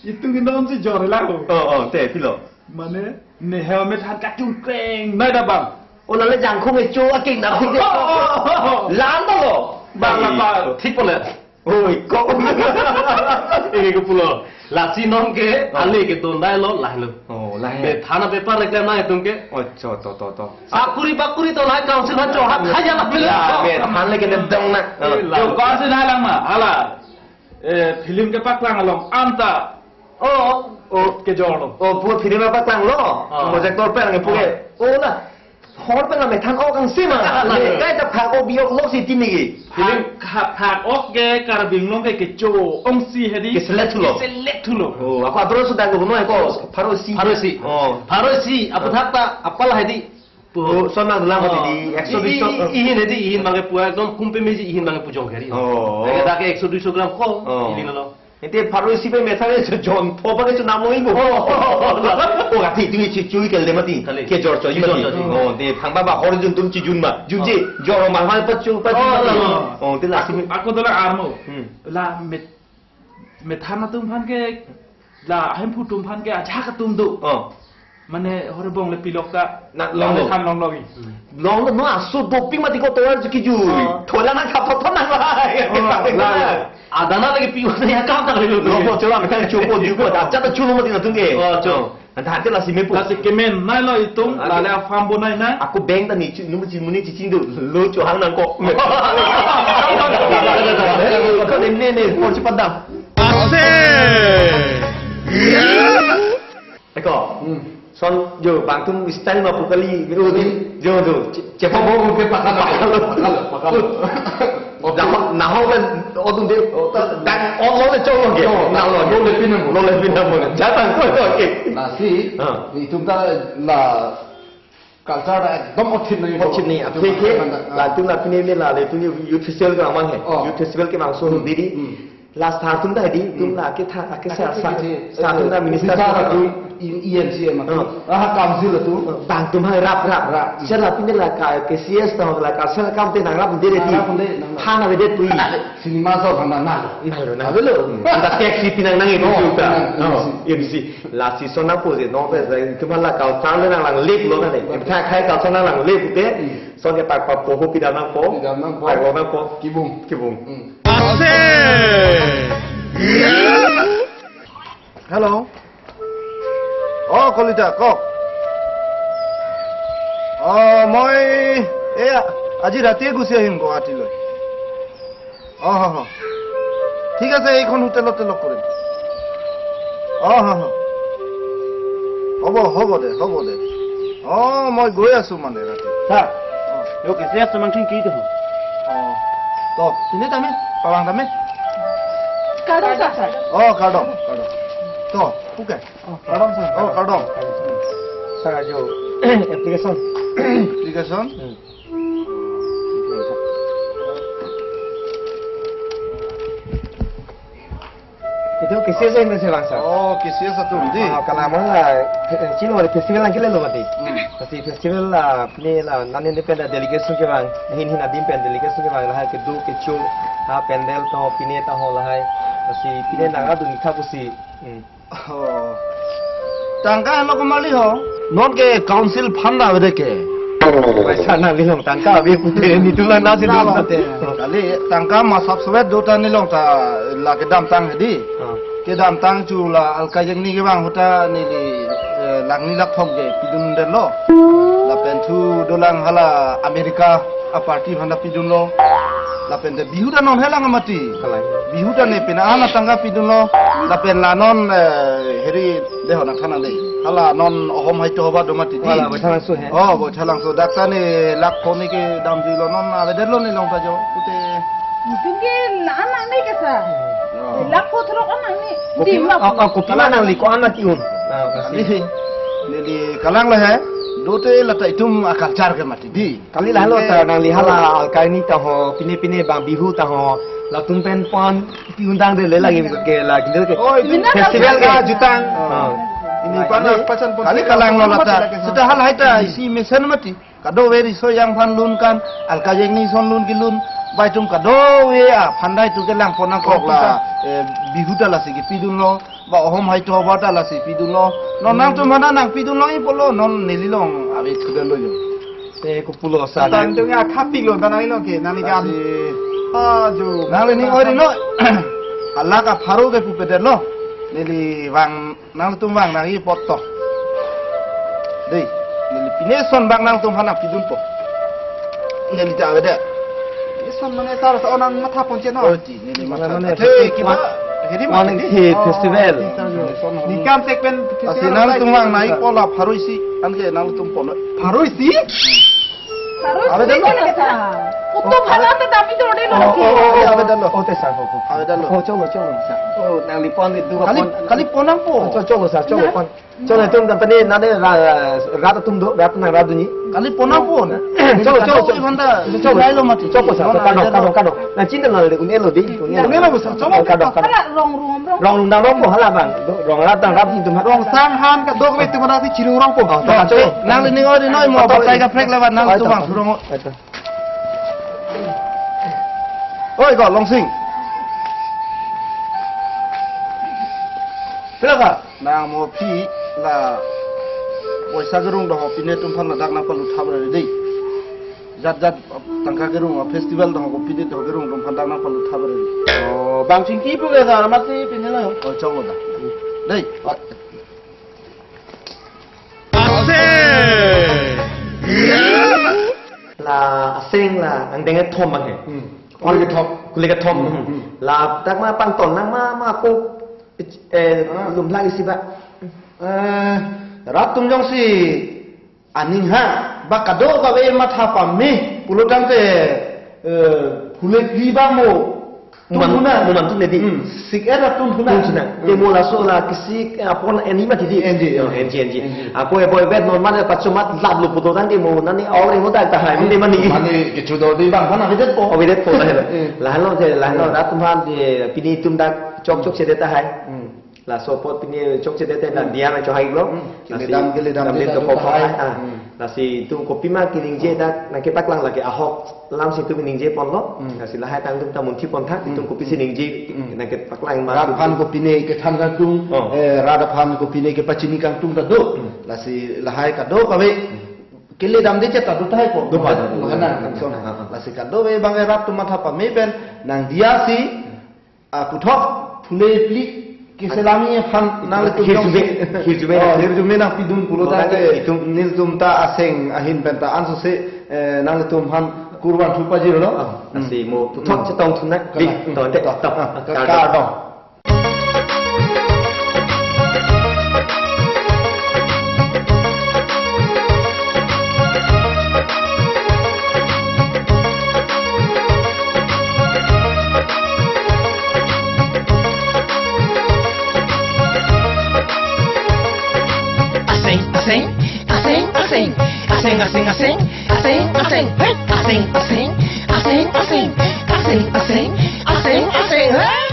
Itum ke non si jor lang lo. Oh, oh, te, pilo. Mane, ne he methan kachung kreng, nai da bang. Oh, lale jangkhung echo, aking da khung de. Oh, oh, oh, oh. Lan ta lo. Bang, bang, bang. Thik po le. Oi, kok. Eke kopulo. Lasi non ke, oh, ale kedondai lo, lahelo. Oh, lahelo. Methan a-paper reklem nangtum ke. Oh, cho, to, to, to. Sakuri bakuri to lahai council han cho, ha, khaya lahelo. Ya, methan le ke nem dong na. Eh, la. Yo, council hai lang ma, hala. Eh, film kepaklang along anta. Oh, oh, kejor lo. Oh, pu film kepaklang lo. Oh. Projector pen nge pu ke. Oh. Oh, la. Hor pen la methan ok angse ma. Ah, la. Le, kai ta phak ok bi-ok lo si timi ke. Film phak, phak, phak ok ke Karbi Anglong ke kecho ongsi hedi. Ke select thulo. Ke select thulo. Oh, ako atro sudah ko no ko pharo isi. Pharo isi. Oh. Pharo isi, aputhak ta apal hedi. Oh, son nang lang ko di, oh, ekso i, i, duiso. I, ihin hedi, ihin bang ke pu ekdom kumpe meji ihin bang ke pu jong keri. Oh. Eke dak ke ekso duiso gram ko, oh, ili lo. Ente pharo isi pen methan ke jon pho bang ke chunam lo ibu. Oh. Oh, ati tu ni chui chui kel de mati. Kali. Kejor choi mati. Kejor choi. Oh, de phang ba ba hor jun tum chijun ma. Junji, oh, jor ma hal pachu, pachu. Oh, mati. Oh, oh. Oh, de lasi me. Ako, ako dola armo. Hmm. La met, methan atum aphan ke, la ahemphu atum aphan ke ajahak atum do. Oh. Mane hor bong le pilok ta. Na, long lo. Khan long lo. Long lo, no aso doping mati ko tovar juki ju. Oh. Thola nang khap thot nang la. Oh, la, la. Adana lagi pi ya kam ta lo. Lo bo chola methan chupo jupo da. Jata chulo mati na tung ke. Oh, cho. Anta hati lasi mepu. Lasi kemen nai lo itum, oh, la le farm bo nai na. Ako bank ta ni chu, num chi muni chi chindu. Lo cho hang nang ko. Ko ne ne ne, por chi padam. Ase. Eko. Hmm. Son jo bang tum style ma pu kali, oh, di, jo do. Che, chepa bo ke pakalo, pakalo, pakalo. Naho, naho kan odun de, dan on lo le chong lo ke. Chong lo. Na lo. Lo le pinam. Lo le pinam mo. Jatang ko ke. Lasi, ah, itum ta la culture ta ekdom othip nai. Othip nai. Itum aphi ke, ta, ah, la tum la pine me la le tum youth festival kevang he. Oh. Youth festival kevang so, hmm, didi. Hmm. La star atum ta hedi, atum, hmm, la ketha, ake sa, ake sa, kethe, sa atum ta, eh, minister officer atum, atum, E M C M atum, ah, ah, council atum. Ah, bang atum hai rap, rap. Rap. Sir la pine la ka, ke C S ta la ka, sir kam te nang rap de, nangrap de, nangrap. Thana de pui. Cinema so bhanda nang. Nang lo, nang. Avelo. Anta taxi pinang nang itu, oh, juga. Nang, oh, M C. M C. Lasi son nangpo je, no pe, itum la culture le nang lang lip lo na de. Tha khai culture nang lang lip te. Hmm. Son ke pak pak poho pidam nangpo. Pidam nangpo. Pak lo nangpo. Kibung. Kibung. Hmm. Ase. Hello. Oh, Kolita, kok. Oh, moi, eh, আজি ৰাতিয়ে গুচি আহিম গুৱাহাটীলৈ। অ, হ, হ। ঠিক আছে, এইখন হোটেলতে লগ কৰিম। অ, হ, হ। হ'ব, হ'ব দে, হ'ব দে। অ, মই গৈ আছো মানে ৰাতি। Sir, অ। Yo, kasi ya semangkin kita ho. O. To, sini tame, pawang tame. Kardom, sir. O, kardom, kardom. To, okay. O, kardom, sir. O, kardom. Sir, jo, application. Application? Hmm. Itu K C S ahin si bang, sir. Oh, K C S atum di. Ah, kalang abang la, eh, chino wali festival lang kele lo mati. Hmm. Pasti festival la, pine la, nani ne pen delegation kevang, hin hin adim pen delegation kevang, lahai kedo kecho, ha pandal to, pine ta ho lahai, pasti pine nang adu ni thapusi. Hmm. Oh. Tangka lo kemali ho. Non ke council fund avede ke. Paisa nanglilong tangka ave pute netum la nasi na dum. Mate. Kali tangka masap sowet do ta nelilong ta la kedamtang hedi. Ah. Kedamtang chu la alka jengni kevang ahut neli, eh, langni lakthom ke pidun detlo. Lapen thu dolang hala America aparty aphan ta pidunlo. Lapen te Bihu ta non helang mati. Kalang. Bihu ta ne pina ana tangka pidunlo. Lapen la non, eh, heri de ho nangthan nang de. Hala non ohom hai to ba do mati di. Hala Baithalangso he. Oh, Baithalangso. Dak ta ne lakh pho ne kedam juilo non avedetlo nelilong ta jo. Pute. Netum ke la-an nangne ke sir. Oh. Lakh pho throk an nangne. Kopi, dim ma ah, ah, kopi ma nangli ko-an nangke-un. Ah, kasi. Neli, neli kalang lo he. Do te la ta itum a culture ke mati di. Kali lahelo ta nangli hala alka jengni ta ho, pine pine bang Bihu ta ho, latum pen pon pi-un tangte le lagi ke lagi ke. Oh, itu festival ke jutang. Oh. Ini panas pasan pon. Kali kalang lo la ta. Seta halahai ta isi mesen mati. Kadokave riso jang aphan lun kan, alka jengni ason lun kelun, bai atum kadokave aphan dai tu kelang pon nangkok la, eh, Bihu ta lasi kepidunlo. Ba ohom hai to ba ta lasi pidunlo. Non nangtum aphan nangpidunlo-i pulo, non nelilong ave thudetlo jo. Te kopulo sa. Tangtum ya khapiklo ta nanglilong ke, nangli kam. Lasi Ajo. Nangli ning oi ri noi. Halak apharo ke pupedet lo. Neli vang, nangtum vang nangji apot to. Dei, neli pine son bang nangtum aphan nangpidunpo. Neli ta avedet. Pine son mane sar sa onang matha ponche no. Oh, ti, neli matha. Mane the kiba, hedi one mane. Hedi festival. Nikam tek pen. Asi nangtum vang nangji apot la pharo isi, anke nangtum pon noi. Pharo isi? Harus. Avedet lo. Utum halam ta tapi dode lo. Oh, oh, oh, oh, avedet lo. Oh, te sar, oh, oh. Avedet lo. Oh, cholo, cholo, sar. Oh, nangli pon itu. Kali, pon. Kali pon nangpo. Oh, cholo, cholo, sar, cholo, pon. Cholo, itum ta pini nane ra-, rat atum do, rat nang rat dunji. Kali pon nangpo. Cholo, cholo, cholo. Iphanta. Cholo. Nai lo mati. Cholo, sar. Kadok, kadok, kadok. Na chinta nang le un-elo di, un-elo. Un-elo, sar. Cholo. Kadok, kadok. Hala rong rong rong. Rong rong rong rong hala bang. Rong rat nang rat itum. Rong sang han kadokave itum nang si chirung rongpo. Oh, ta, cholo. Nangli ning oi ri noi mo. Oh, batai kaprek lewat nangtum vang surong. Oi, ko Longsing. Pila ka? Nang mo aphi la poisa kerung do ho, pine atum aphan ladak nangpalut thap ra dei. Jat jat tangka kerung, festival do ho, pine do kerung atum aphan dak nangpalut thap ra dei. Oh, bang chingki pu ke sar mati pine la. Oh, cholo da. Dei. Ase. La aseng la angdeng kethom bang he. Hmm. Kuli kethom. Kuli kethom. Hmm, hmm. La dak ma pangton nang ma ma ko, eh, ah, lumlang isi ba. Eh, rat atum jongsi aning ha ba kadokave matha pame pulotangte, eh, phule phli bang mo. Mo man, tum huna. Mo man tum nedi. Hmm. Sik-et atum huna. Tum huna. Hmm. Te mo laso la kisik, eh, apon eni ma kidi. Enji, oh, enji, enji. Enji. Ako e boy bet normal ya pacho mat lap lo puto tangte mo nani aur mo dak tahai mo de mani. Mani kecho do di bang, mana avedet po. Avedet po tahai. Hmm. Lahenlo te, lahenlo, hmm, rat atum aphan de pini itum dak chok chok sedet tahai. Hmm. Laso apot pini chokche det te, hmm, nang diya nangchohai lo. Hmm. Lasi keledam, keledam damde det to ta pok pok tahai. Ah. Hmm. Lasi itum kopima keningje dak nangkepaklang lake ahok alam si itum ningje ponlo. Hmm. Lasi lahai tangtum ta munthi pontha, hmm, itum kopisi, hmm, ningje, hmm, nangkepaklang ma. Rat aphan kopine kethan kangtung, oh, eh, rat aphan kopine kepachini kangtung ta do. Hmm. Lasi lahai kadokave. Hmm. Keledam det ta do tahai ko. Do pa, do, do. Makanan, do, do, langsung. Ah, ah. Lasi kadokave bang rat atum matha pame pen nang diya si, ah, puthot phule phli keselami aphan nang le hirjume, hirjume. Oh, nang hirjume nangpidun pulo. Pulo ta ta ke itum. Nelitum ta aseng ahin pen ta ansose, eh, nanglitum aphan kurvangthu pajirlo. Ah, hmm, lasi mo puthot, hmm, chetong thu nang. Kalang. Di, to, te, to. Ah, ka, kardom. Kardom. Aseng, aseng, aseng, aseng. Aseng, aseng, aseng. Aseng, aseng. Hey! Aseng, aseng. Aseng, aseng. Aseng, aseng. Aseng, aseng. Hey!